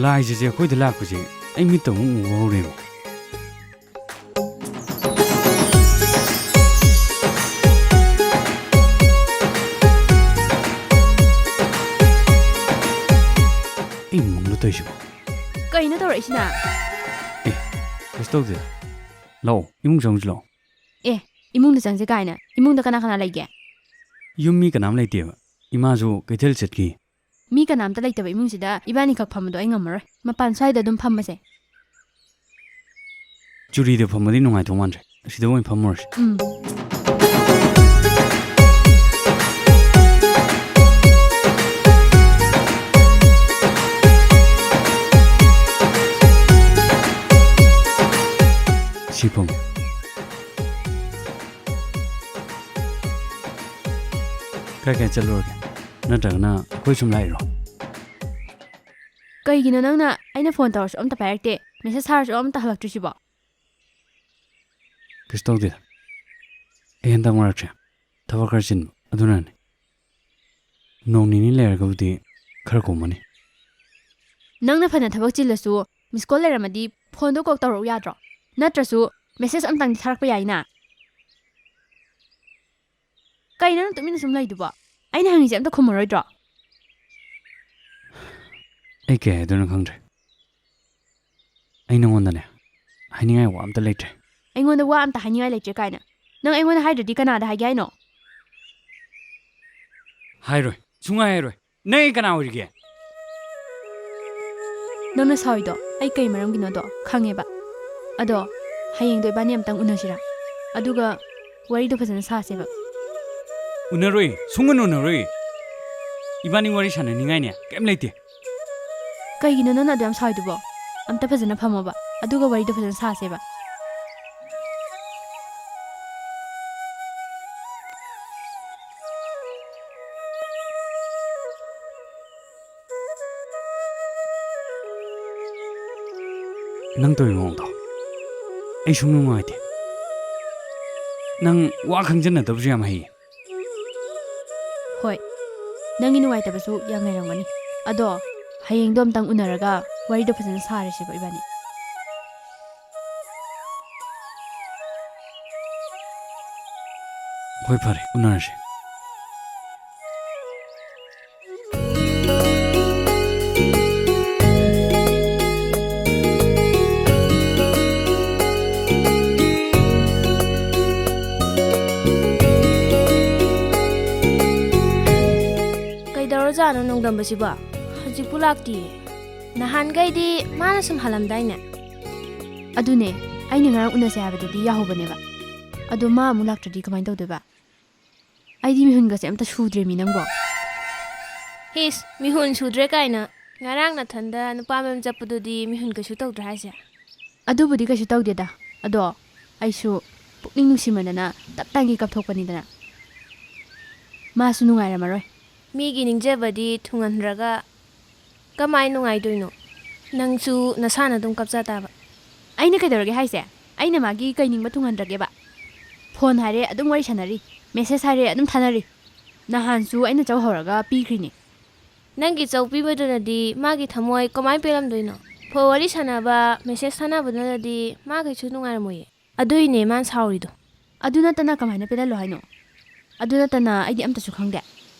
ꯂꯥꯏꯖꯁꯦ ꯑꯩꯈꯣꯏꯗ ꯂꯥꯛꯄꯁꯦ ꯑꯩ ꯃꯤꯠꯇ ꯑꯃꯨꯛ ꯎꯕ ꯍꯧꯔꯦꯕ꯫ ꯑꯩ ꯃꯪꯂꯣ ꯇꯧꯔꯤꯁꯤꯕꯣ? ꯀꯩꯅꯣ ꯇꯧꯔꯛꯏꯁꯤꯅ? ꯑꯦ, ꯀꯩꯁꯨ ꯇꯧꯗꯦ꯫ ꯂꯥꯛꯑꯣ, ꯏꯃꯨꯡ ꯆꯪꯁꯤ ꯂꯥꯛꯑꯣ꯫ ꯑꯦ, ꯏꯃꯨꯡꯗ ꯆꯪꯁꯦ ꯀꯥꯏꯅ? ꯏꯃꯨꯡꯗ ꯀꯅꯥ ꯀꯅꯥ ꯂꯩꯒꯦ? ꯌꯨꯝ ꯃꯤ ꯀꯅꯥꯝ ꯂꯩꯇꯦꯕ꯫ ꯏꯃꯥꯁꯨ ꯀꯩꯊꯦꯜ ꯆꯠꯈꯤ꯫ ꯃꯤ ꯀꯅꯥꯝꯇ ꯂꯩꯇꯕ ꯏꯃꯨꯡꯁꯤꯗ ꯏꯕꯥꯅꯤꯈꯛ ꯐꯝꯕꯗꯣ ꯑꯩ ꯉꯝꯃꯔꯣꯏ꯫ ꯃꯄꯥꯟ ꯁ꯭ꯋꯥꯏꯗ ꯑꯗꯨꯝ ꯐꯝꯃꯁꯦ꯫ ꯆꯨꯔꯤꯗ ꯐꯝꯕꯗꯤ ꯅꯨꯡꯉꯥꯏꯗꯧ ꯃꯥꯟꯗ꯭ꯔꯦ꯫ ꯑꯁꯤꯗ ꯑꯣꯏꯅ ꯐꯝꯃꯨꯔꯁꯤ꯫ ꯎꯝ꯫ ꯁꯤ ꯐꯝꯃꯨ꯫ ꯀꯥꯏ ꯀꯥꯏ ꯆꯠꯂꯨꯔꯒꯦ? ꯅꯠꯇ꯭ꯔꯒꯅ ꯑꯩꯈꯣꯏ ꯁꯨꯝ ꯂꯥꯛꯏꯔꯣ? ꯀꯩꯒꯤꯅꯣ ꯅꯪꯅ ꯑꯩꯅ ꯐꯣꯟ ꯇꯧꯔꯁꯨ ꯑꯝꯇ ꯄꯥꯏꯔꯛꯇꯦ, ꯃꯦꯁꯦꯖ ꯊꯥꯔꯁꯨ ꯑꯝꯇ ꯍꯜꯂꯛꯇ꯭ꯔꯤꯁꯤꯕꯣ? ꯀꯩꯁꯨ ꯇꯧꯗꯦꯗ꯫ ꯑꯩ ꯍꯟꯗꯛ ꯃꯔꯛꯁꯦ ꯊꯕꯛ ꯈꯔ ꯆꯤꯟꯕ, ꯑꯗꯨꯅꯅꯤ꯫ ꯅꯣꯡ ꯅꯤꯅꯤ ꯂꯩꯔꯒꯕꯨꯗꯤ ꯈꯔ ꯀꯣꯝꯃꯅꯤ꯫ ꯅꯪꯅ ꯐꯅ ꯊꯕꯛ ꯆꯤꯜꯂꯁꯨ, ꯃꯤꯁ ꯀꯣꯜ ꯂꯩꯔꯝꯃꯗꯤ ꯐꯣꯟꯗꯣ ꯀꯣꯛ ꯇꯧꯔꯛꯎ ꯌꯥꯗ꯭ꯔꯣ? ꯅꯠꯇ꯭ꯔꯁꯨ ꯃꯦꯁꯦꯖ ꯑꯝꯇꯪꯗꯤ ꯊꯥꯔꯛꯄ ꯌꯥꯏꯅ꯫ ꯀꯩꯅꯣ ꯅꯪ ꯇꯨꯃꯤꯟꯅ ꯁꯨꯝ ꯂꯩꯗꯨꯕꯣ? ꯑꯩꯅ ꯍꯪꯉꯤꯁꯦ ꯑꯝꯇ ꯈꯨꯝꯃꯔꯣꯏꯗ꯭ꯔꯣ? ꯑꯩ ꯀꯩ ꯍꯥꯏꯗꯣꯏꯅꯣ ꯈꯪꯗ꯭ꯔꯦ꯫ ꯑꯩ ꯅꯉꯣꯟꯗꯅꯦ ꯍꯥꯏꯅꯤꯡꯉꯥꯏ ꯋꯥ ꯑꯝꯇ ꯂꯩꯇ꯭ꯔꯦ꯫ ꯑꯩꯉꯣꯟꯗ ꯋꯥ ꯑꯝꯇ ꯍꯥꯏꯅꯤꯡꯉꯥꯏ ꯂꯩꯇ꯭ꯔꯦ ꯀꯥꯏꯅ? ꯅꯪ ꯑꯩꯉꯣꯟꯗ ꯍꯥꯏꯗ꯭ꯔꯗꯤ ꯀꯅꯥꯗ ꯍꯥꯏꯒꯦ ꯍꯥꯏꯅꯣ? ꯍꯥꯏꯔꯣꯏ, ꯁꯨꯡꯍꯥꯏ ꯍꯥꯏꯔꯣꯏ꯫ ꯅꯪ ꯑꯩ ꯀꯅꯥ ꯑꯣꯏꯔꯤꯒꯦ? ꯅꯪꯅ ꯁꯥꯎꯏꯗꯣ ꯑꯩ ꯀꯩ ꯃꯔꯝꯒꯤꯅꯣꯗꯣ ꯈꯪꯉꯦꯕ꯫ ꯑꯗꯣ ꯍꯌꯦꯡꯗꯣ ꯏꯕꯥꯅꯤ ꯑꯝꯇꯪ ꯎꯅꯁꯤꯔꯥ? ꯑꯗꯨꯒ ꯋꯥꯔꯤꯗꯣ ꯐꯖꯅ ꯁꯥꯁꯦꯕ꯫ ꯎꯅꯔꯣꯏ, ꯁꯨꯡꯎꯟ ꯎꯅꯔꯣꯏ꯫ ꯏꯕꯥꯅꯤ ꯋꯥꯔꯤ ꯁꯥꯟꯅꯅꯤꯡꯉꯥꯏꯅꯦ ꯀꯩꯝ ꯂꯩꯇꯦ꯫ ꯀꯩꯒꯤꯅꯣ ꯅꯪꯅ ꯑꯗꯨ ꯌꯥꯝ ꯁꯥꯎꯏꯗꯨꯕꯣ? ꯑꯝꯇ ꯐꯖꯅ ꯐꯝꯃꯣꯕ, ꯑꯗꯨꯒ ꯋꯥꯔꯤꯗꯣ ꯐꯖꯅ ꯁꯥꯁꯦꯕ꯫ ꯅꯪ ꯇꯧꯔꯤ ꯃꯑꯣꯡꯗꯣ ꯑꯩ ꯁꯨꯡ ꯅꯨꯡꯉꯥꯏꯇꯦ꯫ ꯅꯪ ꯋꯥ ꯈꯪꯖꯟꯅꯗꯕꯁꯨ ꯌꯥꯝ ꯍꯩꯌꯦ꯫ ꯍꯣꯏ, ꯅꯪꯒꯤ ꯅꯨꯡꯉꯥꯏꯇꯕꯁꯨ ꯌꯥꯝ ꯂꯩꯔꯝꯒꯅꯤ꯫ ꯑꯗꯣ ꯍꯌꯦꯡꯗꯣ ꯑꯝꯇꯪ ꯎꯅꯔꯒ ꯋꯥꯔꯤꯗꯣ ꯐꯖꯅ ꯁꯥꯔꯁꯦꯕ ꯏꯕꯥꯅꯤ꯫ ꯍꯣꯏ, ꯐꯔꯦ, ꯎꯅꯔꯁꯦ꯫ ꯀꯩꯗꯧꯔꯖꯥꯠꯅꯣ ꯅꯣꯡꯗꯝꯕꯁꯤꯕꯣ? ꯍꯧꯖꯤꯛꯄꯨ ꯂꯥꯛꯇꯤꯌꯦ꯫ ꯅꯍꯥꯟꯈꯩꯗꯤ ꯃꯥꯅ ꯁꯨꯝ ꯍꯜꯂꯝꯗꯥꯏꯅꯦ? ꯑꯗꯨꯅꯦ, ꯑꯩꯅ ꯉꯔꯥꯡ ꯎꯅꯁꯦ ꯍꯥꯏꯕꯗꯨꯗꯤ ꯌꯥꯍꯧꯕꯅꯦꯕ꯫ ꯑꯗꯣ ꯃꯥ ꯑꯃꯨꯛ ꯂꯥꯛꯇ꯭ꯔꯗꯤ ꯀꯃꯥꯏꯅ ꯇꯧꯗꯣꯏꯕ? ꯑꯩꯗꯤ ꯃꯤꯍꯨꯟꯒꯁꯦ ꯑꯝꯇ ꯁꯨꯗ꯭ꯔꯦꯃꯤ ꯅꯪꯕꯣ꯫ ꯏꯁ, ꯃꯤꯍꯨꯟ ꯁꯨꯗ꯭ꯔꯦ ꯀꯥꯏꯅ꯫ ꯉꯔꯥꯡ ꯅꯊꯟꯗ ꯅꯨꯄꯥ ꯃꯌꯨꯝ ꯆꯠꯄꯗꯨꯗꯤ ꯃꯤꯍꯨꯟ ꯀꯩꯁꯨ ꯇꯧꯗ꯭ꯔꯦ ꯍꯥꯏꯁꯦ? ꯑꯗꯨꯕꯨꯗꯤ ꯀꯩꯁꯨ ꯇꯧꯗꯦꯗ꯫ ꯑꯗꯣ ꯑꯩꯁꯨ ꯄꯨꯛꯅꯤꯡ ꯅꯨꯡꯁꯤꯃꯟꯗꯅ ꯇꯞ ꯇꯥꯏꯒꯤ ꯀꯞꯊꯣꯛꯄꯅꯤꯗꯅ꯫ ꯃꯥꯁꯨ ꯅꯨꯡꯉꯥꯏꯔꯝꯃꯔꯣꯏ꯫ ꯃꯤꯒꯤ ꯅꯤꯡꯖꯕꯗꯤ ꯊꯨꯡꯍꯟꯗ꯭ꯔꯒ ꯀꯃꯥꯏ ꯅꯨꯡꯉꯥꯏꯗꯣꯏꯅꯣ? ꯅꯪꯁꯨ ꯅꯁꯥꯅ ꯑꯗꯨꯝ ꯀꯞꯆ ꯇꯥꯕ꯫ ꯑꯩꯅ ꯀꯩꯗꯧꯔꯒꯦ ꯍꯥꯏꯁꯦ? ꯑꯩꯅ ꯃꯥꯒꯤ ꯀꯩ ꯅꯤꯡꯕ ꯊꯨꯡꯍꯟꯗ꯭ꯔꯒꯦꯕ? ꯐꯣꯟ ꯍꯥꯏꯔꯦ ꯑꯗꯨꯝ ꯋꯥꯔꯤ ꯁꯥꯟꯅꯔꯤ, ꯃꯦꯁꯦꯖ ꯍꯥꯏꯔꯦ ꯑꯗꯨꯝ ꯊꯥꯅꯔꯤ꯫ ꯅꯍꯥꯟꯁꯨ ꯑꯩꯅ ꯆꯧ ꯍꯧꯔꯒ ꯄꯤꯈ꯭ꯔꯤꯅꯦ꯫ ꯅꯪꯒꯤ ꯆꯧ ꯄꯤꯕꯗꯨꯅꯗꯤ ꯃꯥꯒꯤ ꯊꯃꯣꯏ ꯀꯃꯥꯏ ꯄꯦꯜꯂꯝꯗꯣꯏꯅꯣ? ꯐꯣꯟ ꯋꯥꯔꯤ ꯁꯥꯟꯅꯕ, ꯃꯦꯁꯦꯖ ꯊꯥꯅꯕꯗꯨꯅꯗꯤ ꯃꯥ ꯀꯩꯁꯨ ꯅꯨꯡꯉꯥꯏꯔꯝꯃꯣꯏꯌꯦ꯫ ꯑꯗꯨꯏꯅꯦ ꯃꯥꯅ ꯁꯥꯎꯔꯤꯗꯣ꯫ ꯑꯗꯨ ꯅꯠꯇꯅ ꯀꯃꯥꯏꯅ ꯄꯦꯜꯍꯜꯂꯣ ꯍꯥꯏꯅꯣ? ꯑꯗꯨ ꯅꯠꯇꯅ ꯑꯩꯗꯤ ꯑꯝꯇꯁꯨ ꯈꯪꯗꯦ꯫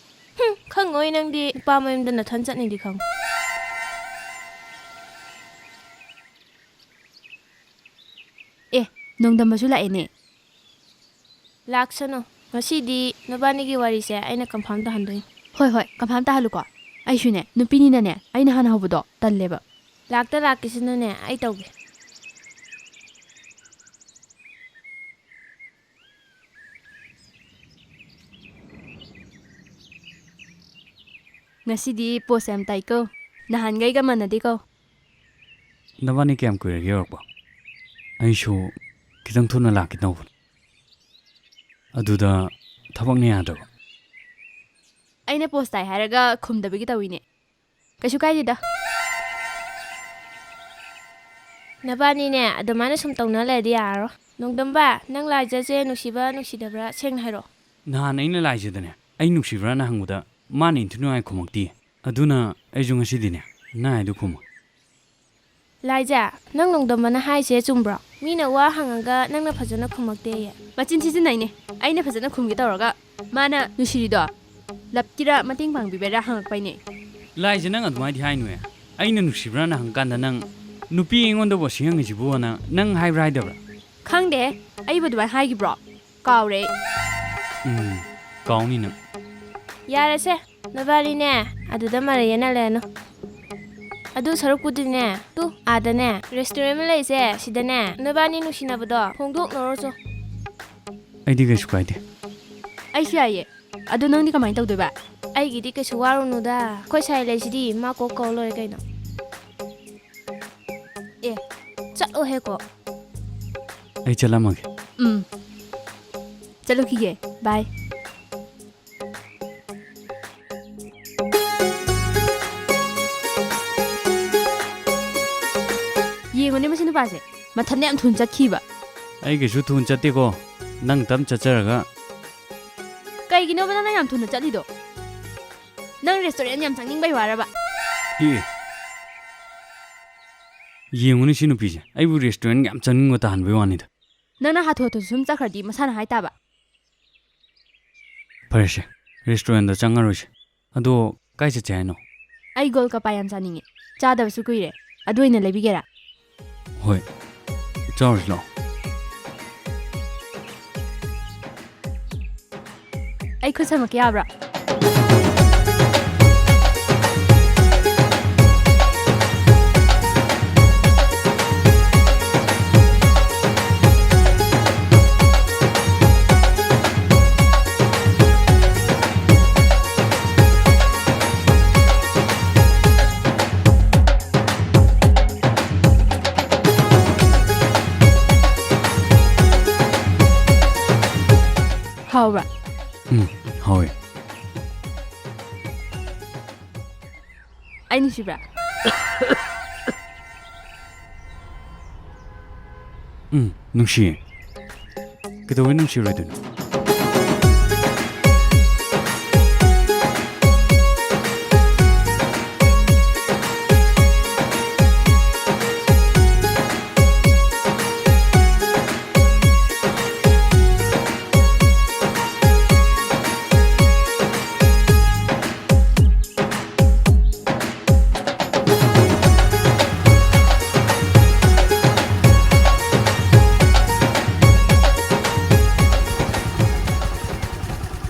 ꯍꯨꯝ, ꯈꯪꯉꯣꯏ ꯅꯪꯗꯤ, ꯅꯨꯄꯥ ꯃꯌꯨꯝꯗ ꯅꯊꯟ ꯆꯠꯅꯤꯗꯤ ꯈꯪꯉꯨ꯫ ꯅꯣꯡꯗꯝꯕꯁꯨ ꯂꯥꯛꯑꯦꯅꯦ꯫ ꯂꯥꯛꯁꯅꯨ꯫ ꯉꯁꯤꯗꯤ ꯅꯕꯥꯅꯤꯒꯤ ꯋꯥꯔꯤꯁꯦ ꯑꯩꯅ ꯀꯟꯐꯥꯔꯝ ꯇꯥꯍꯟꯗꯣꯏꯅꯤ꯫ ꯍꯣꯏ, ꯍꯣꯏ, ꯀꯟꯐꯥꯔꯝ ꯇꯥꯍꯜꯂꯨꯀꯣ꯫ ꯑꯩꯁꯨꯅꯦ, ꯅꯨꯄꯤꯅꯤꯅꯅꯦ, ꯑꯩꯅ ꯍꯥꯟꯅ ꯍꯧꯕꯗꯣ ꯇꯜꯂꯦꯕ꯫ ꯂꯥꯛꯇ ꯂꯥꯛꯀꯤꯁꯤꯅꯨꯅꯦ, ꯑꯩ ꯇꯧꯒꯦ꯫ ꯉꯁꯤꯗꯤ ꯄꯣꯁ ꯌꯥꯝ ꯇꯥꯏꯀꯣ꯫ ꯅꯍꯥꯟꯈꯩꯒ ꯃꯥꯟꯅꯗꯦꯀꯣ꯫ ꯅꯕꯥꯅꯤ ꯀꯌꯥꯝ ꯀꯨꯏꯔꯒꯦ ꯌꯧꯔꯛꯄ? ꯑꯩꯁꯨ ꯈꯤꯇꯪ ꯊꯨꯅ ꯂꯥꯛꯀꯦ ꯇꯧꯕꯅꯦ꯫ ꯑꯗꯨꯗ ꯊꯕꯛꯅ ꯌꯥꯗ꯭ꯔꯕ꯫ ꯑꯩꯅ ꯄꯣꯁ ꯇꯥꯏ ꯍꯥꯏꯔꯒ ꯈꯨꯝꯗꯕꯒꯤ ꯇꯧꯋꯤꯅꯦ꯫ ꯀꯩꯁꯨ ꯀꯥꯏꯗꯦꯗ꯫ ꯅꯕꯥꯅꯤꯅꯦ, ꯑꯗꯨꯃꯥꯏꯅ ꯁꯨꯝ ꯇꯧꯅ ꯂꯩꯔꯗꯤ ꯌꯥꯔꯔꯣꯏ꯫ ꯅꯣꯡꯗꯝꯕ, ꯅꯪ ꯂꯥꯏꯖꯁꯦ ꯅꯨꯡꯁꯤꯕ ꯅꯨꯡꯁꯤꯗꯕ꯭ꯔꯥ? ꯁꯦꯡꯅ ꯍꯥꯏꯔꯛꯑꯣ꯫ ꯅꯍꯥꯟ ꯑꯩꯅ ꯂꯥꯏꯖꯗꯅꯦ, ꯑꯩ ꯅꯨꯡꯁꯤꯕ꯭ꯔꯥꯅ ꯍꯪꯕꯗ, ꯃꯥꯅ ꯏꯟꯊꯤ ꯅꯨꯡꯉꯥꯏ ꯈꯨꯝꯃꯛꯇꯦ꯫ ꯑꯗꯨꯅ ꯑꯩꯁꯨ ꯉꯁꯤꯗꯤꯅꯦ, ꯅꯪ ꯍꯥꯏꯗꯨ ꯈꯨꯝꯃꯣ꯫ ꯂꯥꯏꯖ, ꯅꯪ ꯅꯣꯡꯗꯝꯕꯅ ꯍꯥꯏꯁꯦ ꯆꯨꯝꯕ꯭ꯔꯣ? ꯃꯤꯅ ꯋꯥ ꯍꯪꯉꯒ ꯅꯪꯅ ꯐꯖꯅ ꯈꯨꯝꯃꯛꯇꯦꯌꯦ꯫ ꯃꯆꯤꯟ ꯊꯤꯖꯤꯟꯅꯩꯅꯦ꯫ ꯑꯩꯅ ꯐꯖꯅ ꯈꯨꯝꯒꯦ ꯇꯧꯔꯒ ꯃꯥꯅ ꯅꯨꯡꯁꯤꯔꯤꯗꯣ ꯂꯞꯀꯤꯔ ꯃꯇꯦꯡ ꯄꯥꯡꯕꯤꯕꯩꯔꯥ ꯍꯪꯉꯛꯄꯩꯅꯦ꯫ ꯂꯥꯏꯖ, ꯅꯪ ꯑꯗꯨꯃꯥꯏꯗꯤ ꯍꯥꯏꯅꯨꯍꯦ꯫ ꯑꯩꯅ ꯅꯨꯡꯁꯤꯕ꯭ꯔꯥꯅ ꯍꯪꯀꯥꯟꯗ ꯅꯪ, "ꯅꯨꯄꯤ ꯑꯩꯉꯣꯟꯗꯕꯨ ꯑꯁꯤ ꯍꯪꯉꯤꯁꯤꯕꯨꯅ" ꯅꯪ ꯍꯥꯏꯕ꯭ꯔꯥ ꯍꯥꯏꯗꯕ꯭ꯔꯥ? ꯈꯪꯗꯦ, ꯑꯩꯕꯨ ꯑꯗꯨꯃꯥꯏꯅ ꯍꯥꯏꯈꯤꯕ꯭ꯔꯣ? ꯀꯥꯎꯔꯦ꯫ ꯎꯝ, ꯀꯥꯎꯅꯤ ꯅꯪ꯫ ꯌꯥꯔꯦꯁꯦ, ꯅꯕꯥꯅꯤꯅꯦ ꯑꯗꯨꯗ ꯃꯔꯩ ꯌꯦꯠꯅ ꯂꯩꯔꯅꯨ꯫ ꯑꯗꯨ ꯁꯔꯨꯛꯄꯨꯗꯤꯅꯦ, ꯇꯨ, ꯑꯥꯗꯅꯦ, ꯔꯦꯁꯇꯨꯔꯦꯟ ꯑꯃ ꯂꯩꯁꯦ, ꯁꯤꯗꯅꯦ ꯅꯕꯥꯅꯤ ꯅꯨꯡꯁꯤꯅꯕꯗꯣ ꯐꯣꯡꯗꯣꯛꯅꯔꯣ ꯆꯣ꯫ ꯑꯩꯗꯤ ꯀꯩꯁꯨ ꯀꯥꯏꯗꯦ꯫ ꯑꯩꯁꯨ ꯌꯥꯏꯌꯦ꯫ ꯑꯗꯨ ꯅꯪꯗꯤ ꯀꯃꯥꯏꯅ ꯇꯧꯗꯣꯏꯕ? ꯑꯩꯒꯤꯗꯤ ꯀꯩꯁꯨ ꯋꯥꯔꯨꯅꯨꯗ, ꯑꯩꯈꯣꯏ ꯁꯥꯏ ꯂꯩꯁꯤꯗꯤ, ꯃꯥ ꯀꯣꯛ ꯀꯧ ꯂꯣꯏꯔꯦ ꯀꯩꯅꯣ꯫ ꯑꯦ, ꯆꯠꯂꯣꯍꯦꯀꯣ꯫ ꯑꯩ ꯆꯠꯂꯝꯃꯒꯦ꯫ ꯎꯝ꯫ ꯆꯠꯂꯨꯈꯤꯒꯦ꯫ ꯕꯥꯏ꯫ ꯌꯦꯡꯉꯨꯅꯦ ꯃꯁꯤ ꯅꯨꯄꯥꯁꯦ, ꯃꯊꯟꯗ ꯌꯥꯝ ꯊꯨꯅ ꯆꯠꯈꯤꯕ꯫ ꯑꯩ ꯀꯩꯁꯨ ꯊꯨꯅ ꯆꯠꯇꯦꯀꯣ, ꯅꯪ ꯇꯞ ꯆꯠꯆꯔꯒ꯫ ꯀꯩꯒꯤꯅꯣꯕ ꯅꯪꯅ ꯌꯥꯝ ꯊꯨꯅ ꯆꯠꯂꯤꯗꯣ? ꯅꯪ ꯔꯦꯁꯇꯨꯔꯦꯟ ꯌꯥꯝ ꯆꯪꯅꯤꯡꯕꯩ ꯋꯥꯔꯕ? ꯑꯦ, ꯌꯦꯡꯉꯨꯅꯦ ꯁꯤ ꯅꯨꯄꯤꯁꯦ, ꯑꯩꯕꯨ ꯔꯦꯁꯇꯨꯔꯦꯟ ꯌꯥꯝ ꯆꯪꯅꯤꯡꯕ ꯇꯥꯍꯟꯕꯩ ꯋꯥꯅꯤꯗ꯫ ꯅꯪꯅ ꯍꯥꯊꯨ ꯍꯥꯊꯨ ꯁꯨꯝ ꯆꯠꯈ꯭ꯔꯗꯤ ꯃꯁꯥꯅ ꯍꯥꯏ ꯇꯥꯕ꯫ ꯐꯔꯦꯁꯦ, ꯔꯦꯁꯇꯨꯔꯦꯟꯗ ꯆꯪꯉꯔꯣꯏꯁꯦ꯫ ꯑꯗꯣ ꯀꯥꯏ ꯆꯠꯁꯦ ꯍꯥꯏꯅꯣ? ꯑꯩ ꯒꯣꯜ ꯀꯄꯥ ꯌꯥꯝ ꯆꯥꯅꯤꯡꯉꯦ, ꯆꯥꯗꯕꯁꯨ ꯀꯨꯏꯔꯦ, ꯑꯗꯨ ꯑꯣꯏꯅ ꯂꯩꯕꯤꯒꯦꯔꯥ? ꯍꯣꯏ, ꯆꯥꯎꯔꯁꯤ ꯂꯥꯛꯑꯣ꯫ ꯑꯩ ꯈꯨꯠ ꯁꯝꯃꯛꯀꯦ ꯌꯥꯕ꯭ꯔꯥ? ꯍꯥꯎꯕ꯭ꯔꯥ? ꯎꯝ, ꯍꯥꯎꯋꯦ꯫ ꯑꯩ ꯅꯨꯡꯁꯤꯕ꯭ꯔꯥ? ꯎꯝ, ꯅꯨꯡꯁꯤꯌꯦ꯫ ꯀꯩꯗꯧꯕꯩ ꯅꯨꯡꯁꯤꯔꯣꯏꯗꯣꯏꯅꯣ?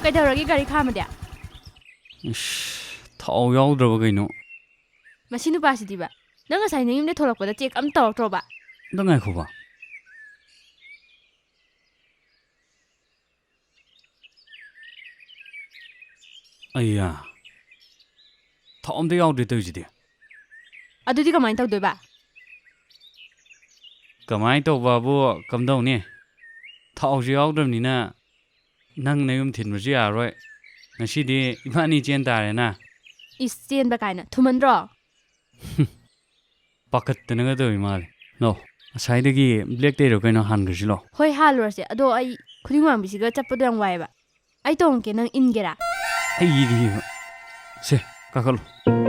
ꯀꯩꯗꯧꯔꯒꯦ ꯒꯥꯔꯤ ꯈꯥꯝꯃꯗꯤ? ꯏꯁ, ꯊꯥꯎ ꯌꯥꯎꯗ꯭ꯔꯕ ꯀꯩꯅꯣ? ꯃꯁꯤ ꯅꯨꯄꯥꯁꯤꯗꯤꯕ, ꯅꯪ ꯉꯁꯥꯏ ꯅꯌꯨꯝꯗ ꯊꯣꯛꯂꯛꯄꯗ ꯆꯦꯛ ꯑꯝ ꯇꯧꯔꯛꯇ꯭ꯔꯣꯕ? ꯑꯝꯇ ꯉꯥꯏꯈꯣꯕ꯫ ꯑꯩꯌꯥ, ꯊꯥꯎ ꯑꯝꯇ ꯌꯥꯎꯗ꯭ꯔꯦ ꯇꯧꯔꯤꯁꯤꯗꯤ꯫ ꯑꯗꯨꯗꯤ ꯀꯃꯥꯏꯅ ꯇꯧꯗꯣꯏꯕ? ꯀꯃꯥꯏꯅ ꯇꯧꯕꯕꯨ ꯀꯝꯗꯧꯅꯤ? ꯊꯥꯎꯁꯨ ꯌꯥꯎꯗ꯭ꯔꯕꯅꯤꯅ ꯅꯪ ꯅꯌꯨꯝ ꯊꯤꯟꯕꯁꯨ ꯌꯥꯔꯔꯣꯏ꯫ ꯉꯁꯤꯗꯤ ꯏꯕꯥꯅꯤ ꯆꯦꯟ ꯇꯥꯔꯦꯅ꯫ ꯏꯁ, ꯆꯦꯟꯕ ꯀꯥꯏꯅ ꯊꯨꯃꯟꯗ꯭ꯔꯣ? ꯄꯥꯈꯠꯇꯅꯒ ꯇꯧꯔꯤ ꯃꯥꯜꯂꯦ꯫ ꯂꯣ, ꯉꯁꯥꯏꯗꯒꯤ ꯕ꯭ꯂꯦꯛꯇꯩꯔꯣ ꯀꯩꯅꯣ ꯍꯥꯟꯈ꯭ꯔꯁꯤ ꯂꯣ꯫ ꯍꯣꯏ, ꯍꯥꯜꯂꯨꯔꯁꯦ꯫ ꯑꯗꯣ ꯑꯩ ꯈꯨꯅꯤꯡ ꯋꯥꯡꯕꯤꯁꯤꯒ ꯆꯠꯄꯗꯣ ꯌꯥꯝ ꯋꯥꯏꯑꯦꯕ꯫ ꯑꯩ ꯇꯣꯡꯉꯛꯀꯦ, ꯅꯪ ꯏꯟꯒꯦꯔꯥ? ꯑꯩꯗꯤ, ꯁꯦ, ꯀꯥꯈꯠꯂꯣ꯫